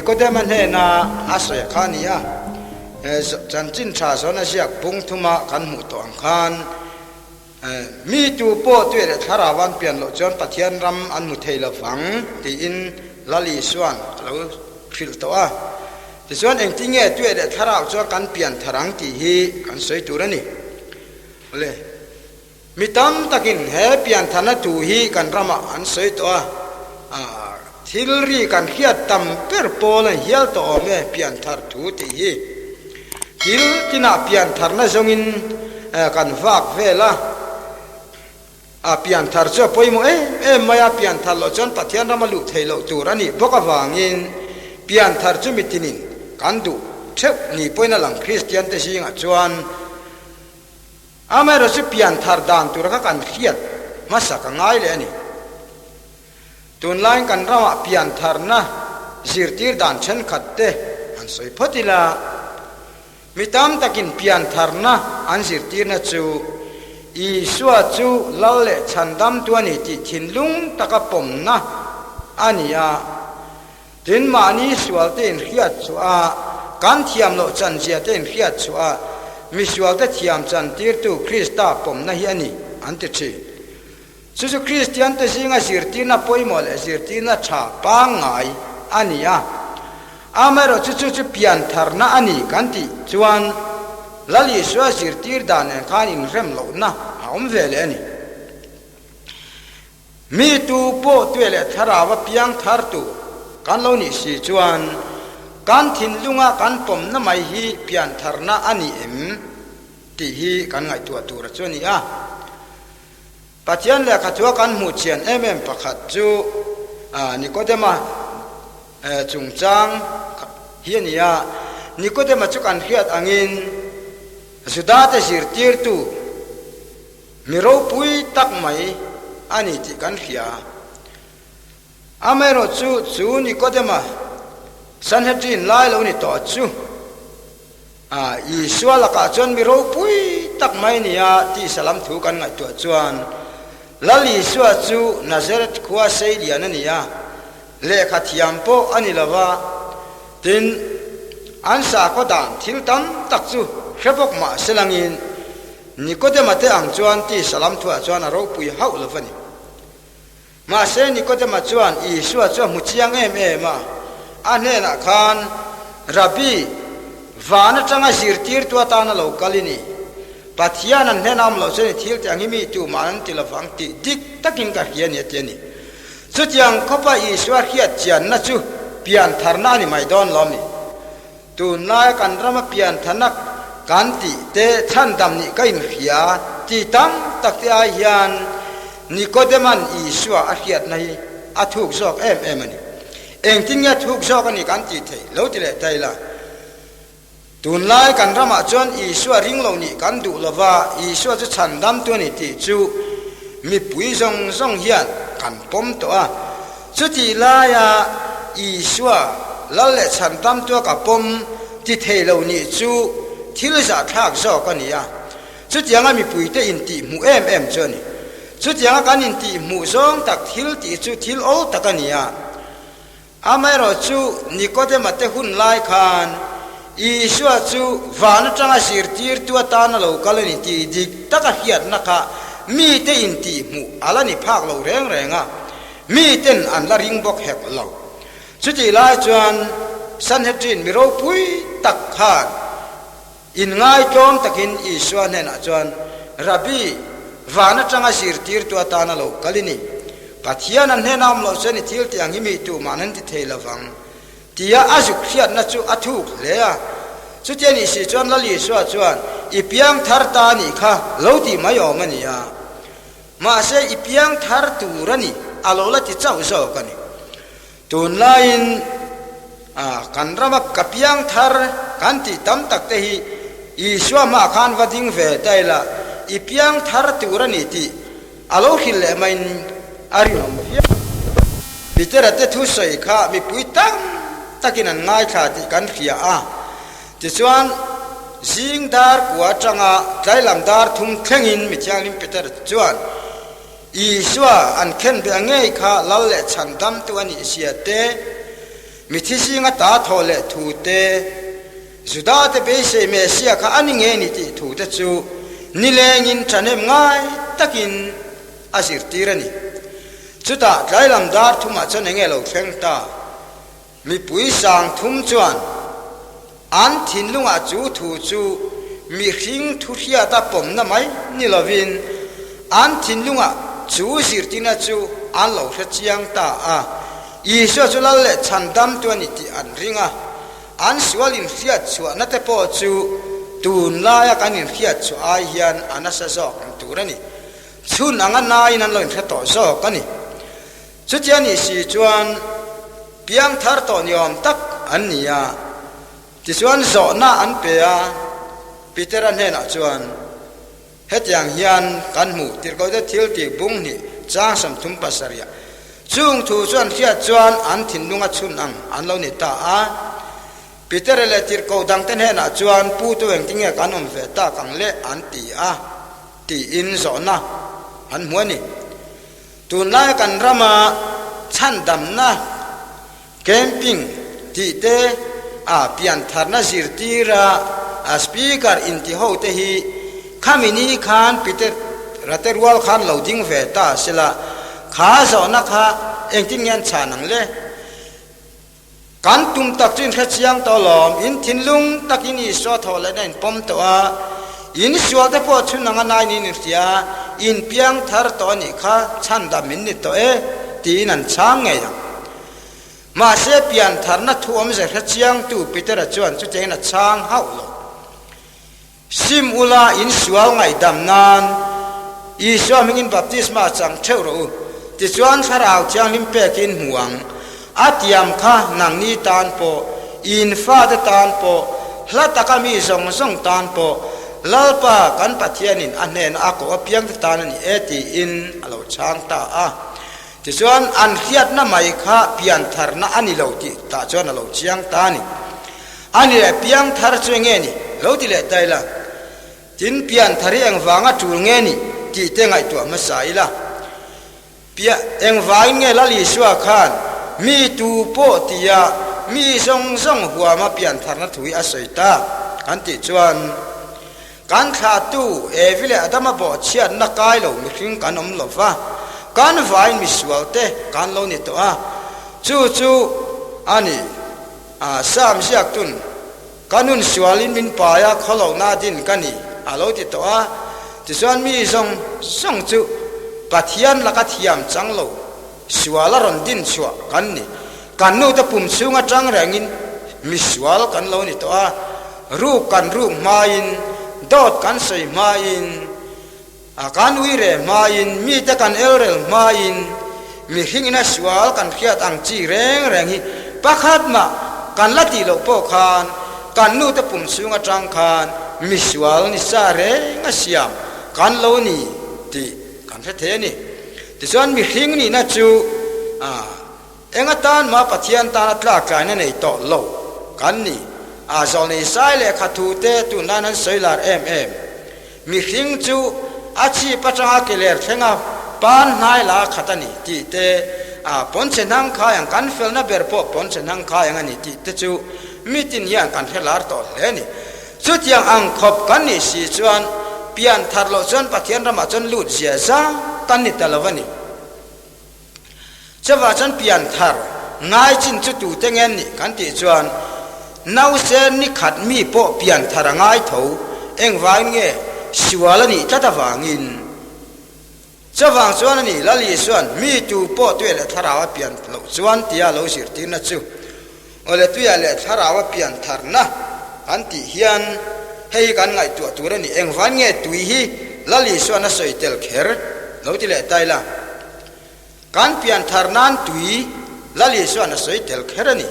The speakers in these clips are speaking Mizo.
Nikodema hnena a sawi kha a ni a. Chanchin tha zawna ziak bung thuma kan hmuh tawh ang khan, Mi tu pawh tuih leh thlarau an pian loh chuan Pathian ram an hmu thei lo vang tiin Lal Isua'n a lo hrilh tawh a. Tichuan engtin nge tuih leh thlarau chuan kan pian thar ang tih hi kan sawi tur a ni. Awle, mi tam takin he pian tharna thu hi kan ramah an sawi tawh a, thil ri kan hriat tam ber pawl an hial tawh awm e pian thar thu tih hi. Thil tinah pian tharna zawngin kan vak vel a, a pian thar chu a pawimawh em em mai a, pian thar loh chuan Pathian rama luh theih loh tur a nih bawk avangin pian thar chu mitinin kan duh theuh ni pawhin a lang Kristian te zingah chuan amaherawhchu pian thar dan tura kha kan hriat hmasa ka ngai leh a ni. Tunlaiin kan ramah piantharna zirtir dan thenkhat te han sawi phawt ila, mi tam takin piantharna an zirtirna chu Isua chu Lal leh Chhandamtu a ni tih thinlung taka pawmna a ni a. Tin, mahni sualte inhriat chhuah a, kan thiam loh chanzia te inhriat chhuah a, misualte thiam chantirtu Krista pawmna hi a ni, an ti thin. Chu chu Kristiante zinga zirtirna pawimawh leh zirtirna tha pangngai a ni a. Amaherawhchu chu chu piantharna a ni kan tih chuan Lal Isua zirtir dan nen khan inrem lohna a awm ve leh a ni. Mi tu pawh tuia leh thlarau a piang thar tur kan lo nih si chuan kan thinlunga kan pawmna mai hi piantharna a ni em tih hi kan ngaihtuah tur a chu a ni a. Pathian lehkha thua kan hmuh chian em em pakhat chu Nikodema chungchang hi a ni a. Nikodema chu kan hriat angin Judate zirtirtu mi ropui tak mai a ni tih kan hria. Amaherawhchu chu Nikodema Sanhedrin lai lo ni tawh chu A, Isua lakah chuan mi ropui tak mai nia tih salam thu kan ngaihtuah chuan Lal Isua chu Nazareth khua sei lian a ni a, lehkha thiam pawh a ni lo va, tin, an sakhaw dan thil tam tak chu hre bawk mah se langin Nikodema te ang chuan tih salam thuah chuan a ropui hauh lo va ni. Mahse, Nikodema chuan Isua chu a hmu chiang em em a, a hnenah khan, Rabbi, van atanga zirtirtu atana lo kal i ni. Pathian an hnena awm loh chuan i thil tih ang hi mi tumah an ti lovang tih dik takin ka hria a ni, a ti a ni. Chutiang khawpa Isua hriat chianna chu piantharna a ni mai dawn lo mi? Tunlaia kan rama pianthanak kan tih te chhandam nih ka inhria tih tam tak te ai hian Nikodema'n Isua a hriatna hi a thuk zawk em em a ni. Engtin nge thuk zawk a ni kan tih theih lo ti leh ta ila. Tunlai kan ramah chuan Isua ring lo nih kan duh lova, Isua chu chhandamtu a ni tih chu mipui zawng zawng hian kan pawm tawh a. Chutih laia Isua lal leh chhan tamtua ka pawm ti thei lo nih chu thil zahthlak zawk a ni a. Chutianga mipuite intihhmuh em em chu a ni. Chutianga kan intihhmuh zawng tak thil tih chu thil awl tak a ni a. Amaherawh chu Nikodema te hun lai khan Isua chu van atanga zirtirtu atana lo kal a ni tih dik taka hriatna kha mite intihhmuh a la ni phak lo reng reng a. Mi ten an la ring bawk hek lo. Chutih lai chuan Sanhedrin mi ropui tak khan inngaihtlawm takin Isua hnenah chuan, Rabbi, van atanga zirtirtu atana lo kal i ni. Pathian an hnena awm loh chuan i thil tih ang hi mi tumah an ti thei lo vang, tia a zuk hriatna chu a thuk hle a. Chutia nih si chuan Lal Isua chuan, I piang thar ta nih kha lo tih mai awm a ni a. Mahse i piang thar tur a ni, a lo la ti chauh zawk a ni. Tunlaiin kan rama ka piang thar kan tih tam tak te hi Isua hmaah khan va ding ve ta ila, i piang thar tur a ni tih a lo hrilh leh maiin a rinawm viau. Petera te thusawi kha mipui tam takin an ngaithla tih kan hria a. Tichuan, zing dar kua atanga tlailam dar thum thlengin mi thianghlim Peter chuan Isua an khen beh ngei kha lal leh chhan damtu a nih sia te. Mithi zinga ta thawh leh thu te, Judate beisei Messia kha a ni nge ni tih thu te chu nilengin ṭhahnem ngai takin a zirtir a ni. Chutah tlailam dar thumah chuan enge lo thleng ta? Mipui sang thum chuan an thinlungah chu thu chu mihring thuhriata pawmna mai ni lovin an thinlungah chu zirtirna chu an lo hre chiang ta a. Isua chu lal leh chhandamtu a ni tih an ring a. An sual inhriat chhuahna te pawh chu tunlaia kan inhriat chhuah ai hian a nasa zawk ang tur a ni. Chhun anga naiin an lo inhre tawh zawk a ni. Chutia nih si chuan piang thar tawh ni awm tak an ni a. Tichuan zawhna an pe a, Petera hnenah chuan, Hetiang hian kan hmuh tirhkohte thil tih bung hnih chang 37 Chung thu chuan hriat chuan an thinlung a chhun ang an lo ni ta a. Peter leh tirhkoh dangte hnenah chuan Pu tu engtinge kan awm ve tak ang le an ti a tiin zawhna an hmu a ni. Tunlaia kan rama chhandamna Camping tih te a piantharna zirtira a speaker inti ho te hi khami ni khan Peter rate rual khan lo ding ve ta sela kha zawhna kha engtin nge an chhan ang le? Kan tum tak chu in hre chiang tawh alawm, in thinlung takin Isua thawh lehna in pawm tawh a, in sual te pawh chhun anga nain in inhria, in piang thar tawh a nih kha chhandam in ni tawh e tiin an chhang ngei ang. Mahse, piantharna thu awmze hre chiangtu Petera chuan chutiangin a chhang hauh lo. Sim ula in sual ngaihdam nan Isua hmingin baptisma chang theuh rawh u, tichuan Thlarau Thianghlim pekin hmu ang. A tiam kha nangni tan pawh, in fate tan pawh, hla taka mi zawng zawng tan pawh, Lalpa kan Pathianin a hnena a koh apiangte tan a ni e tiin a lo chhang ta a. Tichuan, an hriatna mai kha piantharna a ni lo tih tah chuan a lo chiang ta a ni. A ni leh piangthar chu enge ni? Lo ti leh ta ila. Tin, pianthar hi engvanga tul nge ni tih te ngaihtuah hmasa ila. Pia, engvangin nge Lal Isua khan mi tu pawh tia mi zawng zawng huama piantharna thu hi a sawi ta kan tih chuan, Kan thlahtu Evi leh Adama bawhchhiatna kai lo mihring kan awm lo va, kan vain misualte kan lo ni tawh a, chu chu a ni. Sam ziaktun, Ka nun sualin min pai a, khawlohna din ka ni, a lo ti tawh a. Tichuan mi zawng zawng chu Pathian laka thiam chang lo sual a rawn din chhuah kan ni. Kan nute pum chhung atang rengin misual kan lo ni tawh a, ruk kan ruk hmain, dawt kan sawi hmain, a kan uire hmain, mite kan elrel hmain, mihringin a sual kan hriat ang chi reng reng hi pakhat mah kan la tih loh pawh khan kan nute pum chhung atang khan misual ni sa reng a siam kan lo ni tih kan hre thei a ni. Tichuan mihring nihna chu a. Eng atan mah Pathian tana tlakkaina nei tawh lo kan ni. A zawlnei sai lehkha thu te tunlain an sawi lar em em. Mihring chu a chhip atanga ke ler thlenga pan hnai la khat a ni tih te, a pawnchhe hnang khai ang kan felna ber pawh pawnchhe hnang khai ang a ni tih te chu mitin hian kan hre lar tawh hle a ni. Chutiang ang khawp kan nih si chuan pian thar loh chuan Pathian ramah chuan lut zia zang kan ni ta lo a ni. Chuvah chuan pian thar ngai chin chu tute nge nih kan tih chuan nausen ni khat mi pawh pian thar a ngai tho, engvangin nge sual a nih tlat avangin. Chuvang chuan a ni Lal Isuan mi tu pawh tuia leh thlarau a pian loh chuan tia lo zirtirna chu Awle tuia leh thlarau a pian tharna kan tih hian hei hi kan ngaihtuah tur a ni. Engvan nge tui hi Lal Isuan a sawi tel kher lo ti leh ta ila. Kan pian thar nan tui Lal Isuan a sawi tel kher a ni.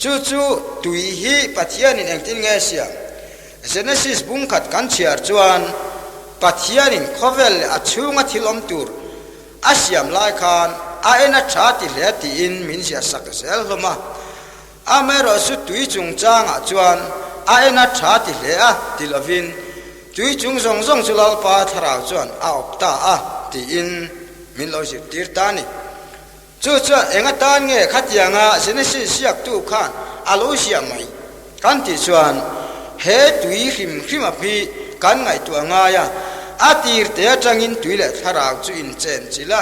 Chu chu tui hi Pathianin engtin nge a siam? Genesis bungkhat kan chhiar chuan Pathianin khawvel leh a chhunga thil awm tur A siam lai khan a en a tha ti hle tiin min ziah sak zel hlawm a. Amaherawhchu tui chungchangah chuan a en a tha ti hle a ti lovin tui chung zawng zawng chu Lalpa thlarau chuan a awp ta a tiin min lo zirtir ta a ni. Chu chuan eng atan nge khatianga Genesis ziaktu khan a lo ziah mai kan tih chuan he tui hrim hrim a phi kan ngaihtuah ngai a, a tir te atangin tui leh thlarau chu inchen chilh a,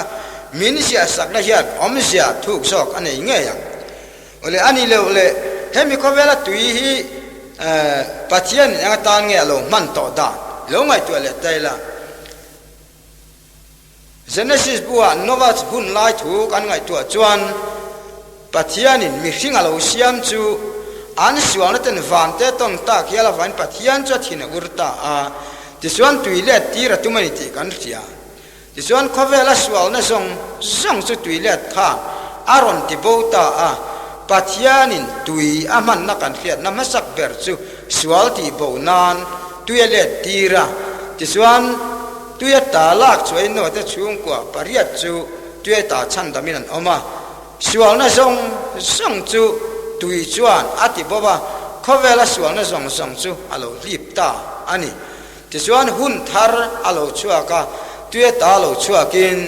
min ziahsakna hian awmzia thuk zawk a nei ngei ang. Awle a ni loh le, hemi khawvela tui hi Pathianin eng atan nge a lo hman tawh dan lo ngaihtuah leh ta ila. Genesis buah Noah hun lai thu kan ngaihtuah chuan Pathianin mihring a lo siam chu an sualna ten vante tawn tak hial avangin Pathian chu a thin a ur ta a, tichuan tui let tir a tum a ni tih kan hria. Tichuan khawvela sualna zawng zawng chu tui let khan a rawn ti bo ta a, Pathianin tui a hmanna kan hriatna hmasak ber chu sual tih bo nan tui a let tir a, tichuan Tuia ta lak chuai note chhungkua pariat chu tuia ta chhandamin an awm a, sualna zawng zawng chu tui chuan a ti bawk a, khawvela sualna zawng zawng chu a lo hlip ta a ni. Tichuan hun thar a lo chhuak a, tuia ta lo chhuakin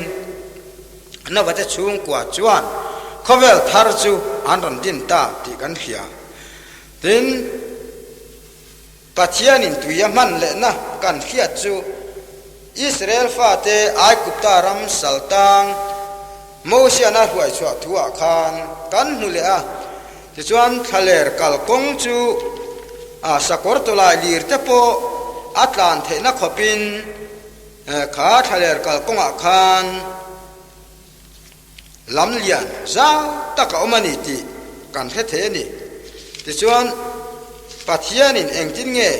Novate chhungkua chuan khawvel thar chu an rawn din ta tih kan hria. Tin. Pathianin tui a hman lehna kan hriat chu Israel fate Aigupta ram saltang Mosian a hruai chhuah thuah khan kan hmu leh a. Tichuan thlaler kalkawng chu a sakawr tawlai lir te pawh a tlan theihna khawpin kha thlaler kalkawngah khan Lam lian zau tak a awm a ni tih kan hre thei a ni. Tichuan, Pathianin engtin nge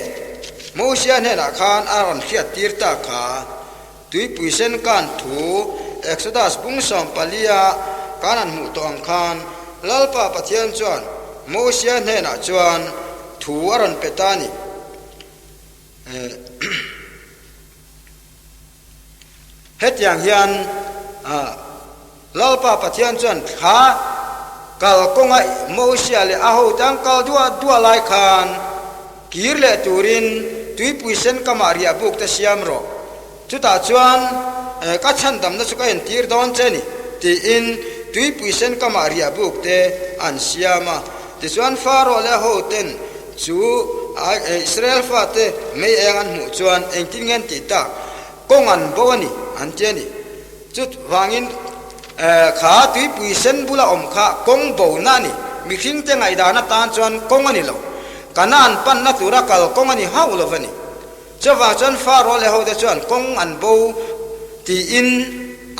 Mosia hnenah khan a rawn hriattir ta kha? Tuipui sen kan thu Exodus bung 14-a kan han hmuh tawh ang khan Lalpa Pathian chuan Mosia hnenah chuan thu a rawn pe ta a ni. Hetiang hian Lalpa Pathian chuan thla kal kawnga Mosia leh a hote an kal duah duah lai khan kir leh turin tuipui sen kamah riah buk te siam rawh. Chutah chuan ka chhandamna chu ka entir dawn che ni tiin tuipui sen kamah riah buk te an siam a. Tichuan Pharaoh leh a hoten Chu Israel fate mei eng an hmuh chuan engtin nge an tih tak? Kawng an bo a ni, an ti a ni. Chuvangin kha tuipui sen bula awm kha kawng bona a ni. Mihringte ngaihdan atan chuan kawng a ni lo. Kanaan panna tura kal kawng a ni hauh lo va ni. Chuvang chuan Pharaoh leh hote chuan kawng an bo tiin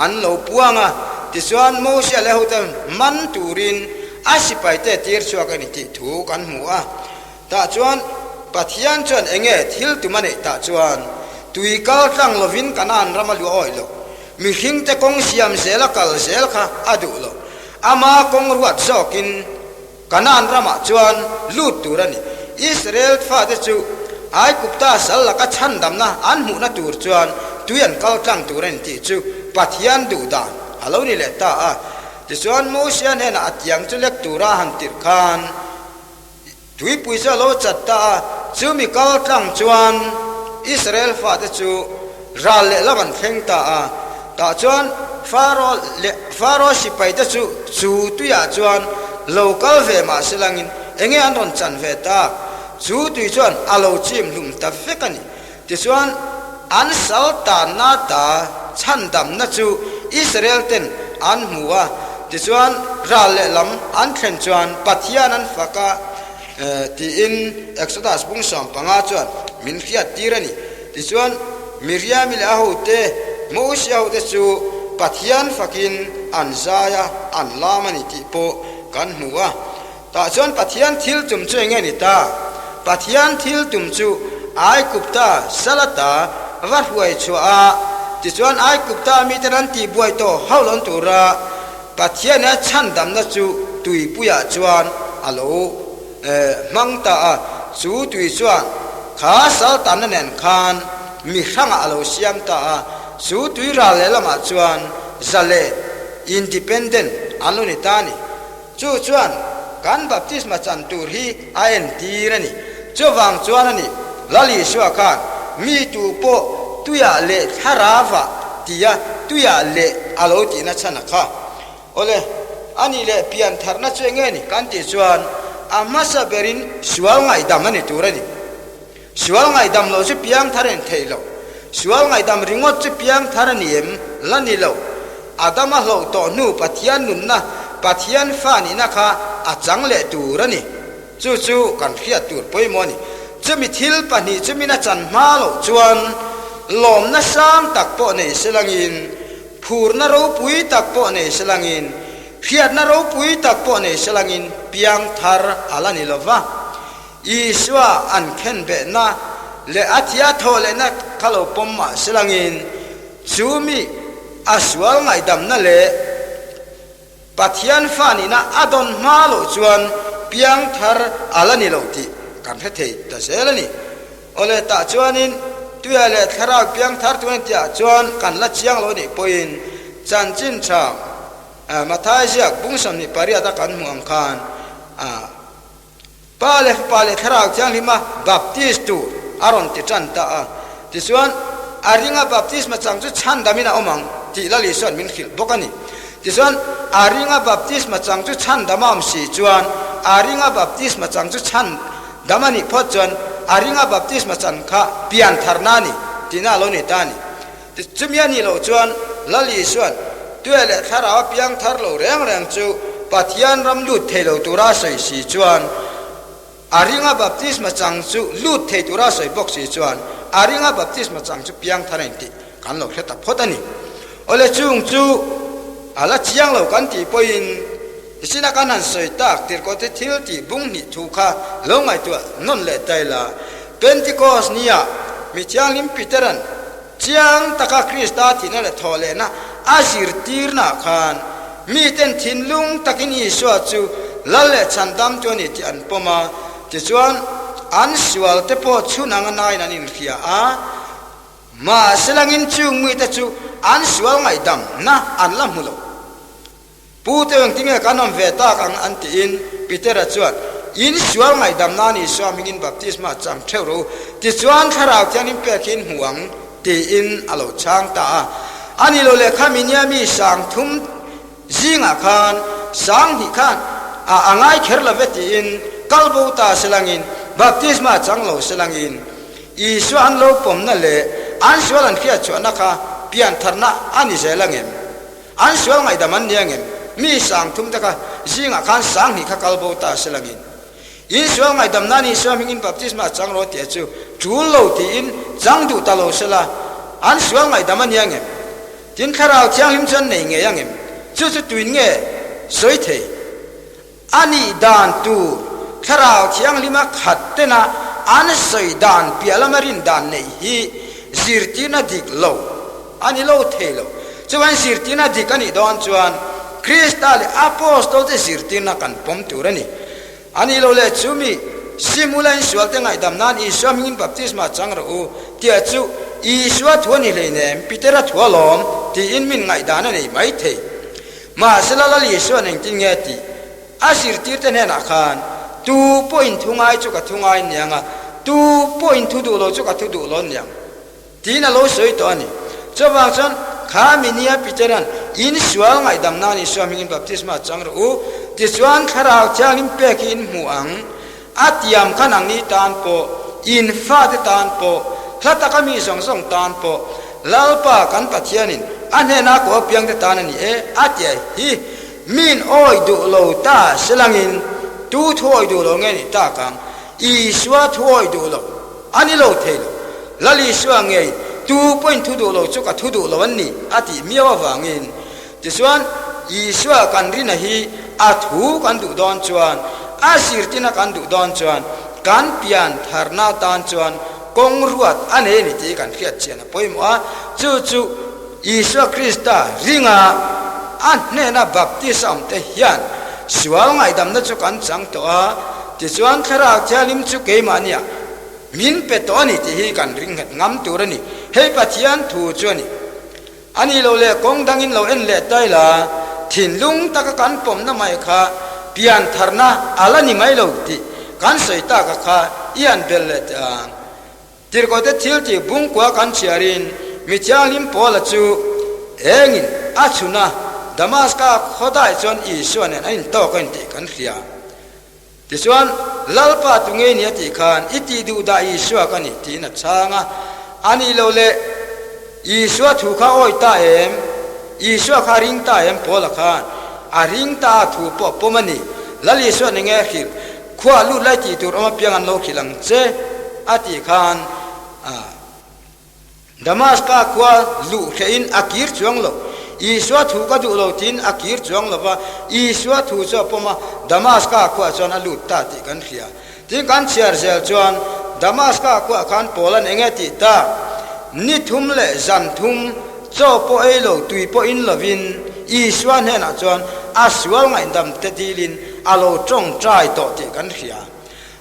an lo puang a, tichuan Mosia leh hote man turin a sipaite tir chhuak a ni tih thu kan hmu a. Tah chuan Pathian chuan enge thil tum a neih tah chuan tui kal tlang lovin Kanaan ram a luah awih lo. Mihringte kawng siam zel a kal zel kha a duh lo. Ama kawng ruat zawkin Kanaan ramah chuan lut tur a ni. Israel fate chu Aigupta sal laka chhandamna an hmuhna tur chuan tui an kal tlang tur a ni tih chu Pathian duh dan a lo ni leh ta a. Tichuan Mosia hnenah a tiang chu lek tura a han tirh khan tuipui chu a lo chat ta a. Chumi kal tlang chuan Israel fate chu Ral lehlam an thleng ta a, tah chuan Faro leh Faro sipaite chu chu tuiah chuan lo kal ve mah se langin enge an rawn chan ve ta? Chu tui chuan a lo chim hlum ta vek a ni. Tichuan, an sal tanna ta chhandamna chu Israel ten an hmu a, tichuan ral lehlam an thlen chuan Pathian an fak a, tiin Exodus bung 15 chuan min hriattir a ni. Tichuan, Miriami leh a hote, Mosia hote chu Pathian fakin an zai a, an lam a ni tih pawh kan hmu a. Tah chuan Pathian thil tum chu enge ni ta? Pathian thil tum chu Aigupta salata va hruai chhuah a, tichuan Aigupta miten an tihbuai tawh hauh lo tura Pathian a chhandamna chu tuipuiah chuan a lo hmang ta a, chu tui chuan kha saltanna nen khan mi hrangah a lo siam ta a, chu tui ral lehlamah chuan zalen, independent, an lo ni ta a ni. Chu chuan kan baptisma chan tur hi a entir a ni. Chuvang chuan a ni, Lal Isua khan mi tu pawh tuiah leh thlarava tia tuiah leh a lo tihna chhan a kha. Awle. A nih leh pian tharna chu eng nge ni kan tih chuan a hmasa berin sual ngaihdam a ni tur a ni. Sual ngaihdam lo chu piang thar en theih lo. Sual ngaihdam ringawt chu piang thar a ni em? La ni lo. Adama hlauh tawh hnu Pathian nunna, Pathian fa nihna kha a chang leh tur a ni. Chu chu kan hriat tur pawimawh a ni. Chumi thil pahnih chumin a chan hma loh chuan lawmna sang tak pawh nei se langin, phurna ropui tak pawh nei se langin, hriatna ropui tak pawh nei se langin piang thar a la ni lo va. Isua an khenbehna leh a thia thawh lehna kha lo pawm mah se langin chumi a sual ngaihdamna leh Pathian fa nihna a dawn hma loh chuan piangthar a la ni lo tih kan hre thei ta zel a ni. Awle tah chuanin tuia leh thlarau piangthar tun a tihah chuan kan la chiang lo nih pawhin chanchin tha Mathai ziak bung 28 a kan hmuh ang khan a Pa leh Fapa leh Thlarau Thianghlima baptis tur a rawn ti tan ta a. Tichuan, a ringa baptisma chang chu chhandamin a awm ang tih Lal Isua'n min hrilh bawk a ni. Tichuan, a ringa baptisma chang chu chhandam a awm si chuan, a ringa baptisma chang chu chhandam a nih phawt chuan, a ringa baptisma chan kha piantharna a ni tihna a lo ni ta a ni. Chumi a nih loh chuan Lal Isua'n Tuia leh Thlarau a piang thar lo reng reng chu Pathian ram lut thei lo tura a sawi si chuan, a ringa baptisma chang chu lut thei tura a sawi bawk si chuan, a ringa baptisma chang chu piang thar a intih kan lo hre ta phawt a ni. Awle chung chu a la chiang lo kan tih pawhin Tichin-a kan han sawi tak tirhkawhte thil tih bung hnih thu kha lo ngaihtuah nawn leh ta ila, Pentikos nia mi thianghlim Petera'n chiang taka Krista thihna leh thawh lehna a zirtirnaah khan miten thinlung takin Isua chu Lal leh Chhandamtu a ni tih an pawm a, tichuan an sualte pawh chhun anga nain an inhria a. Mahse langin chung mite chu an sual ngaihdamna an la hmu lo. Pu te engti nge kan awm ve tak ang an tiin Petera chuan, In sual ngaihdam nan Isua hmingin baptisma chang theuh rawh u, tichuan Thlarau Thianghlim pek hi in hmu ang tiin a lo chhang ta a. A ni lo leh kha minia mi 3000 zingah khan 2000 khan a a ngai kher lo ve tiin kal bo ta selangin baptisma chang lo selangin Isua an lo pawmna leh an sual an hriatchhuahna kha piantharna a ni zel angem? An sual ngaihdam an nia ngem? Mi 3000 te kha zingah khan 2000 kha kal bo ta se langin. In sual ngaihdam nan Isua hmingin baptisma chang rawh tih chu tul lo tiin chang duh ta lo se la, an sual ngaihdam a nia ngem? Tin Thlarau Thianghlim chu an nei ngei a ngem? Chu chu tuin nge sawi thei? A nih dan tur Thlarau Thianghlima khat tena an sawi dan piah lama rin dan neih hi zirtirna dik lo a ni lo thei lo. Chuan zirtirna dik a nih dawn chuan Krista leh Apostol te zirtirna kan pawm tur a ni. A nih loh leh chumi simula insualte ngaihdam nan Isua hmingin baptisma chang rawh u tia chu Isua thu a ni hleinem, Petera thu alawm tiin min ngaihdan a nei mai thei. Mahsela Lal Isua'n engtin nge tih a zirtirte hnenah khan, Tu pawhin thu ngai chu ka thu ngai niang a, tu pawhin thu duh lo chu ka thu duh lo niang, tiin a lo sawi tawh a ni. Chuvang chuan kha mi nia Petera'n, In sual ngaihdam nan Isua hmingin baptisma chang rawh u, tichuan Thlarau Thianghlim pek hi in hmu ang, A tiam kha nangni tan pawh, in fate tan pawh, hla taka mi zawng zawng tan pawh, Lalpa kan Pathianin a hnena ko apiangte tan a ni e, a ti a hi. Min awi duh lo ta selangin tu thu awi duh lo nge nih tak ang? Isua thu awi duh lo a ni lo thei lo. Lal Isua ngei tu pawhin thu duh lo chu ka thu duh lo an ni a tih miau avangin Tichuan, Isua kan rina hi a thu kan duh dawn chuan, a zirtina kan duh dawn chuan, kan pian tharna tan chuan kawng ruat a nei a ni tih kan hriat chian a pawimawh a. Chu chu Isua Krista ringa a hnena baptist a awmte hian sual ngaihdamna chu kan chang tawh a, tichuan Thlarau Thianghlim chu keimahnia min pe tawh a ni tih hi kan ring nghet ngam tur a ni. Hei Pathian thu chu a ni. A nih loh leh kawng dangin lo en leh ta ila, thinlung taka kan pawmna mai kha pian tharna a la ni mai lo tih kan sawi taka kha i han bel leh teh ang. Tirhkohte thil tih bungkua kan chhiarin mi thianghlim Paula chu engin a chhun a? Damaska khaw dai chuan Isua nen an intawk a intih kan hria. Tichuan, Lalpa tu ngei ni a tih khan, I tih duh dah Isua ka ni, tiin a chhang a. A nih loh le, Isua thu kha awi ta em? Isua kha a ring ta em? Paula khan a ring ta a thu pawh pawm a ni. Lal Isua ni nge hrilh? Khuah lut lai tih tur awm apiang an lo hrilh ang che, a tih khan a. Damaska khua luh hrehin a kir chuang lo. Isua thu ka duh lo tiin a kir chuang lo va, Isua thu chu a pawm a, Damaska khuaah chuan a lut ta tih kan hria. Tin kan chhiar zel chuan Damaska khuaah khan Paula'n eng nge tih tak? Ni thum leh zan thum chaw pawh ei lo, tui pawh in lovin Isua hnenah chuan a sual ngaihdam te dilin a lo tawngtai tawh tih kan hria.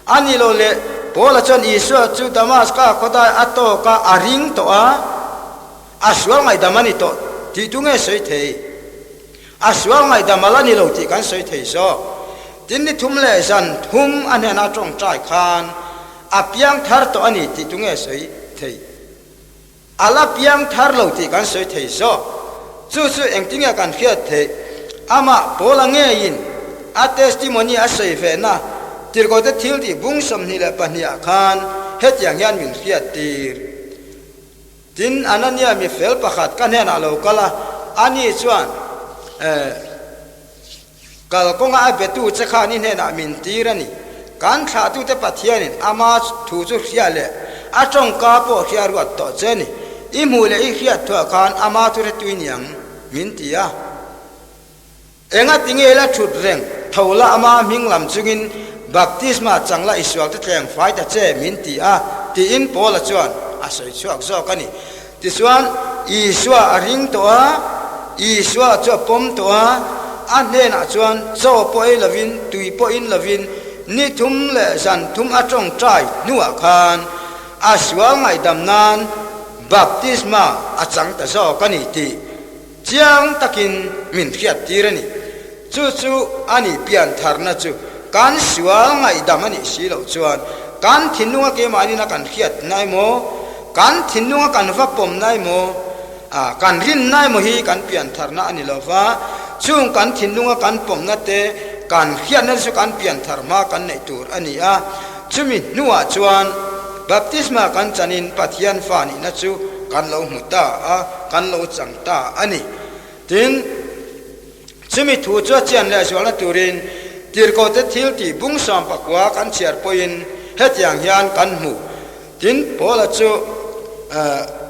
A ni lo le, Paula chuan Isua chu Damaska khawdai a tawk a, a ring tawh a, a sual ngaihdam a ni tawh tih tu nge sawi thei? A sual ngaihdam a la ni lo tih kan sawi thei zawk. Tin ni thum leh zan thum a hnena tawngtai khan a piang thar tawh a ni tih tu nge sawi thei? A la piang thar lo tih kan sawi thei zawk. Chu chu engtinge kan hriat theih? Amah Paula ngeiin a testimony a sawi vehna Tirhkohte thiltih bung 22 ah khan hetiang hian min hriat tir. Tin, Anania mi fel pakhat ka hnenah lo kal a, ani chuan, Eh. Kalkawnga a betu che khan i hnenah min tir a ni. Kan thlahtute Pathianin ama thu chu hria leh a tawngka pawh hria ruat tawh che a ni. I hmuh leh i hriat thuah khan ama chu hretui niang min ti a. Engati nge la thut reng tho la ama hming lam chungin baptisma chang la i sualte tleng fai ta che min ti a, tiin Paula chuan a sawi chhuak zawk a ni. Tichuan, Isua a ring tawh a, Isua chu a pawm tawh a, a hnenah chuan chaw pawh ei lovin, tui pawh in lovin, ni thum leh zan thum a tawngtai hnuah khan a sual ngaihdam nan baptisma a chang ta zawk a ni tih chiang takin min hriattir a ni. Chu chu a ni piantharna chu kan sual ngaihdam a nih si loh chuan kan thinlunga keimahnin a kan hriatna emaw, kan thinlunga kan va pawmna emaw, kan rinna emaw hi kan piantharna a ni lo va, chung kan thinlunga kan pawmna te, kan hriatna te chu kan pianthar hma kan neih tur a ni a. Chumi hnuah chuan baptisma kan chanin Pathian fa nihna chu kan lo hmu ta a, kan lo chang ta a ni. Tin. Chumi thu chu a chian leh zualna turin Tirhkohte thil tih bung 19 kan chhiar pawhin hetiang hian kan hmu. Tin, Paula chu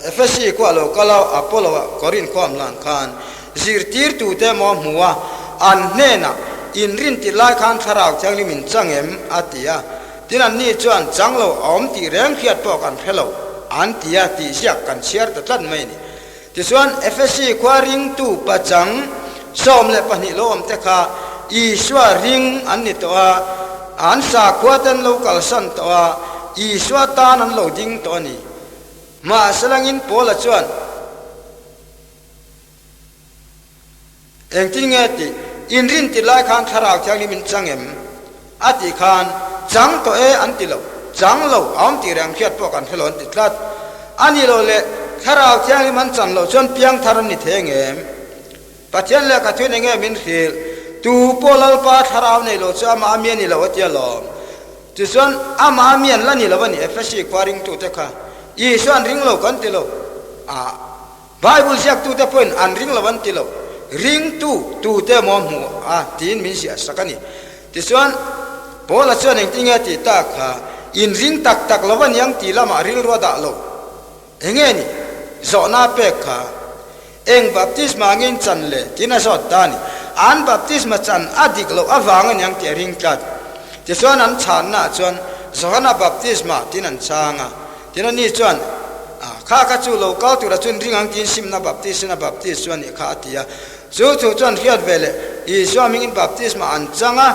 Efesi khua lo kal a, Apollo-a Korinth khua awm hlan khan zirtirtute emaw a hmu a, an hnenah, Inrin tih lai khan Thlarau Thianghlim in chang em? a ti a. Tin, anni chuan, Chang lo, a awm tih reng hriat pawh kan hre lo, an ti a, tih ziak kan chhiar ta tlat mai a ni. Tichuan, Efesi khua ringtu pachang 12 lo awmte kha Isua ring an ni tawh a, an sakhua te an lo kalsan tawh a, Isua tan an lo ding tawh a ni. Mahselangin Paula chuan, Engtin nge tih? Inrin ti lai khan Thlarau Thianghlim in chang em? A tih khan, Chang tawh e an ti lo. Chang lo, a awm tih reng hriat pawh kan hre lo an ti tlat. A nih loh leh, Thlarau Thianghlim an chan loh chuan piangthar an ni thei ang em? Pathian lehkha thuin eng nge min hrilh? Tu pawh Lalpa Thlarau nei lo chu amah a mi a ni lo a ti alawm. Tichuan, amah a mi an la ni lo a ni, Efesi khua ringtute kha. Isua an ring lo kan ti lo. A. Bible ziaktute pawhin an ring lo an ti lo, ringtu tute emaw hmu a tiin min ziah sak a ni. Tichuan, Paula chuan engtin nge a tih tak kha, inring tak tak lo a niang tih lamah rilru a dah lo. Enge ni? Zawhna a pek kha, Eng baptisma angin chan le? tiin a zawt ta a ni. An baptisma chan a dik loh avang a niang tih a ring tlat. Tichuan an chhannaah chuan, Johana baptisma tiin an chhang a. Tin ani chuan, A, kha kha chu lo kal tura chuan ring ang tiin simna baptisina baptis chu a nih kha a ti a. Chu thu chuan hriat ve leh Isua hmingin baptisma an chang a,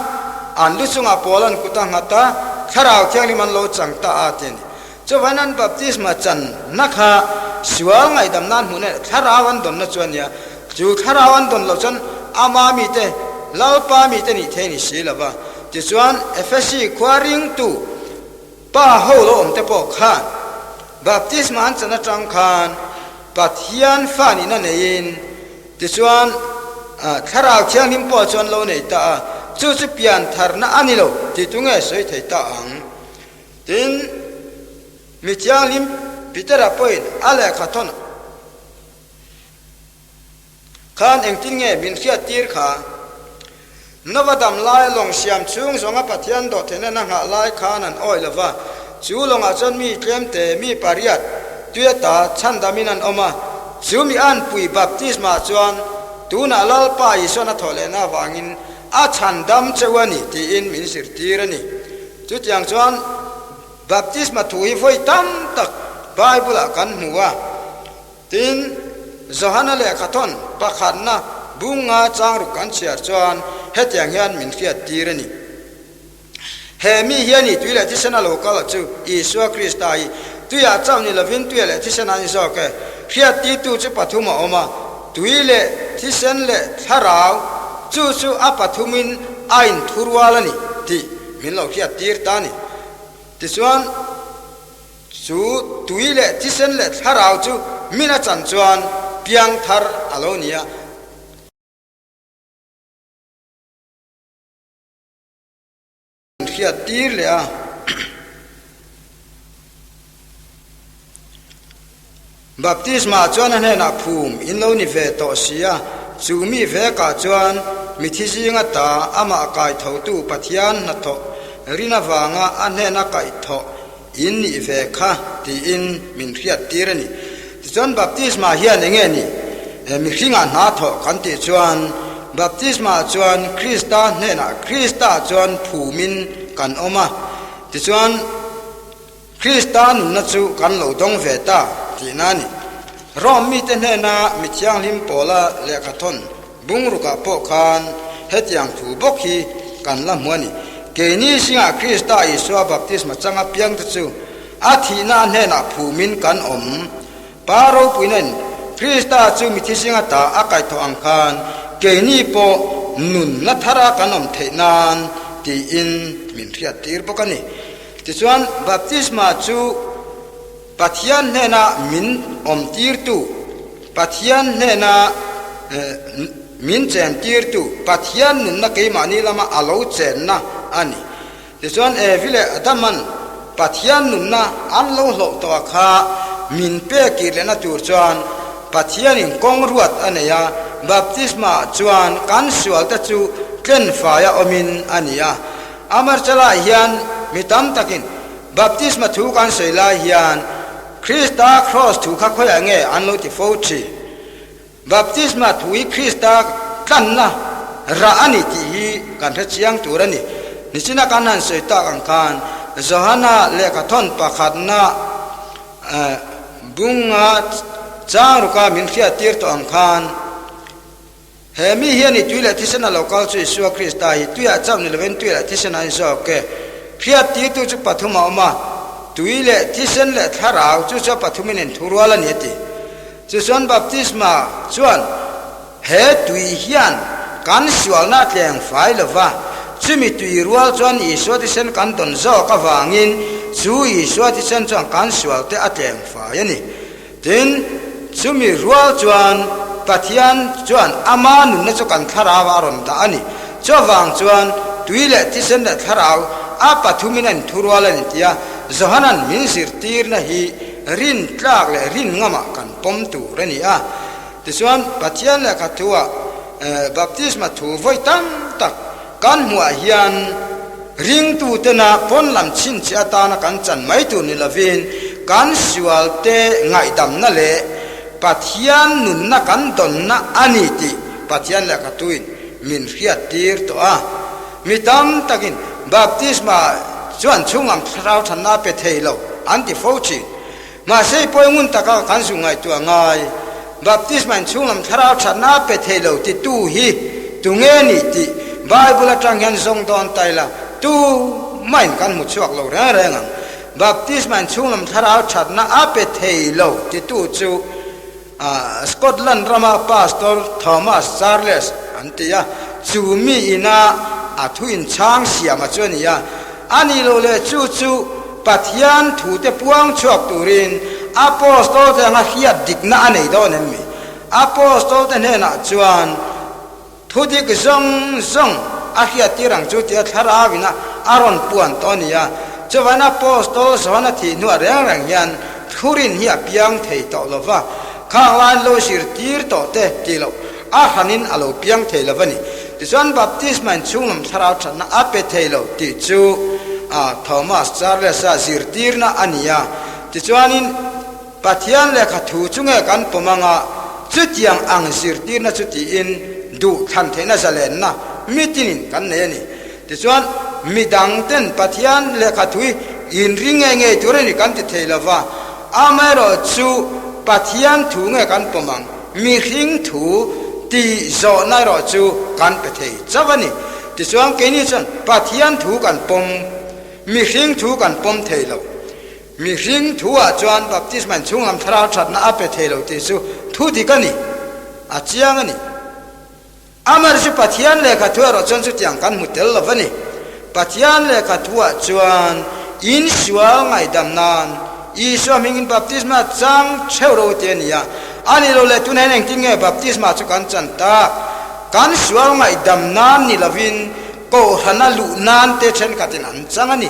an lu chungah pawl an kut a nghat a, Thlarau Thianghlim an lo chang ta a ti a ni. Chuvain an baptisma channa kha sual ngaihdam nan hmuhna leh Thlarau an dawnna chu a nia. Chu Thlarau an dawn loh chuan ama mite, Lalpa mite nih thei a ni si lo va. Tichuan Efesi khua ringtu, Pa ho lo awm te pawh khan baptisma an chan atang khan Pathian fa nihna neiin tichuan. Thlarau Thianghlim pawh chuan lo nei ta a, chu chu pian tharna a ni lo tih tu nge sawi thei ta ang? Tin, mi thianghlim Petera pawhin a lehkha thawn khan engtin nge min hriattir kha? Nova dam lai lawng siam chhung zawnga Pathian dawhtheihna na nghah lai khan an awih lo va, chu lawngah chuan mi tlemte, mi pariat, tuiata chhandamin an awm a. Chu mi anpui baptisma chuan tunah Lalpa Isuan a thawh lehna avangin a chhandam cheu a ni tiin min zirtir a ni. Chutiang chuan baptisma thu hi vawi tam tak Bible-ah kan hmu a. Tin, Johana lehkhathawn pakhatna bunga changruk kan chhiar chuan hetiang hian min hriattir a ni, He mi hian i tui leh thisen a lo kal chu Isua Krista hi tuiah chauh ni lovin tuia leh thisen a ni zawk e. Hriattirtu chu pathum a awm a, tui leh thisen leh thlarau, chu chu a pathumin a inthurual a ni tih min lo hriattir ta a ni. Tichuan. Chu tui leh thisen leh thlarau chu min a chan chuan piang thar a lo ni a. Hriat tir leh a. Baptisma chuan a hnenah phum in lo ni ve tawh si a, chu mi vekah chuan mithi zinga ta amah kaithotu Pathian hnathawh rin avanga a hnena kaihthawh In nih ve kha tiin min hriat tir a ni. Tichuan baptisma hian eng nge ni? Mihringah hna thawh kan tih chuan baptisma chuan Krista hnenah Krista chuan phumin kan awm a, tichuan Krista nunna chu kan lo dawng ve ta tihna a ni. Rome mite hnena mi thianghlim pawla lehkhathawn Bungrukah pawh khan hetiang thu bawk hi kan la hmu a ni. Keini zingah Krista Isua baptisma changa piangte chu a thihna a hnenah phumin kan awm. Pa ropuinain Krista chu mithi zinga ta a kaihthawh ang khan keini pawh nunna thara kan awm theih nan tiin min hriattir bawk a ni. Tichuan baptisma chu Pathian hnena min awmtirtu, Pathian hnena min chentirtu, Pathian nunna keimahni lama a lo chenna a ni. Tichuan Evi leh Adaman Pathian nunna an lo hlauh tawh a kha min pek kir lehna tur chuan Pathianin kawng ruat a nei a, baptisma chuan kan sualte chu tlenfaia awmin a ni a. Amarchala hian mi tam takin Baptisma thu kan sawi lai hian Krista Kraws thu kha khawiah nge an lo ti fo thin? Baptisma thu hi Krista tlanna rah a ni tih hi kan hre chiang tur a ni. Nichina kan han sawi tak ang khan Johana lehkhathawn pakhatna bunga changruka min hriattir tawh ang khan, He mi hian i tui leh thisen a lo kal chu Isua Krista hi tuiah chauh ni lovin tui leh thisen a inzawk e. Hriattirtu chu pathum a awm a, tui leh thisen leh thlarau chu chu a pathumin inthurual a ni a ti. Chuchuan baptisma chuan he tui hian kan sualna a tleng fai lo va, chumi tui rual chuan Isua thisen kan dawn zawk avangin chu Isua thisen chuan kan sualte a tleng fai a ni. Tin, chumi rual chuan Pathian chuan ama nunna chu kan thlarau a rawn dah a ni. Chuvang chuan tui leh thisen leh thlarau a pathumin a inthurual a ni tia Johana'n min zirtirna hi rin tlak leh rin ngamah kan pawm tur a ni a. Tichuan, Pathian lehkha thuah baptisma thu vawi tam tak kan hmuhah hian Ringtutena pawn lam chhinchhiah atana kan chan mai tur ni lovin kan sualte ngaihdamna leh Pathian nunna kan dawnna a ni tih Pathian lehkhatuin min hriattir tawh a. Mi tam takin baptisma chuan chhunglam thlarau thanna a pe thei lo an ti fo thin. Mahse i pawi ngun taka kan zu ngaihtuah ngai. Baptisma in chhunglam thlarau thatna a pe thei lo titu hi tunge ni tih Bible atang hian zawng dawn ta ila tu mahin kan hmu chhuak lo reng reng ang. Baptisma in chhunglam thlarau thatna a pe thei lo titu chu Scotland rama Pastor Thomas Charles an ti a, chu mi ina a thu inchhang siama chu a ni a. A nih loh leh chu chu Pathian thute puang chhuak turin Apostol te anga hriat dikna a nei dawn em mi? Apostol te hnenah chuan. Thudik zawng zawng a hriattir ang chu tia thlarau ina a rawn puan tawh a ni a. Chuvain Apostol Johana thih hnuah reng reng hian thurin hi a piang thei tawh lo va, khang laiin lo zirtir tawh te tih loh a hranin a lo piang thei lo va ni. Tichuan baptisma in chhunglam thlarau thatna a pe thei lo tih chu Thomas Charles-a zirtirna a ni a. Tichuanin. Pathian lehkha thu chu nge kan pawm anga chutiang ang zirtirna chu tiin duh thlan theihna zalenna mitinin kan nei a ni. Tichuan, midangten Pathian lehkha thu hi inring ngei ngei tur a ni kan ti thei lo va, amaherawhchu Pathian thu nge kan pawm ang, mihring thu tih zawhna erawh chu kan pe thei chauh a ni. Tichuan, keini chuan Pathian thu kan pawm, mihring thu kan pawm thei lo. Mihring thu-ah chuan baptisma in chhunglam thlarau thatna a pe thei lo tih chu thu dik a ni, a chiang a ni. Amar chu Pathian lehkha thu erawh chuan chutiang kan hmu tel lo va ni. Pathian lehkha thu-ah chuan in sual ngaihdam nan Isua hmingin baptisma chang theuh ro ti a ni a. A nih lo leh tunah hian engtin nge baptisma chu kan chan tak? Kan sual ngaihdam nan ni lovin kohhrana luh nan te thenkhatin an chang a ni.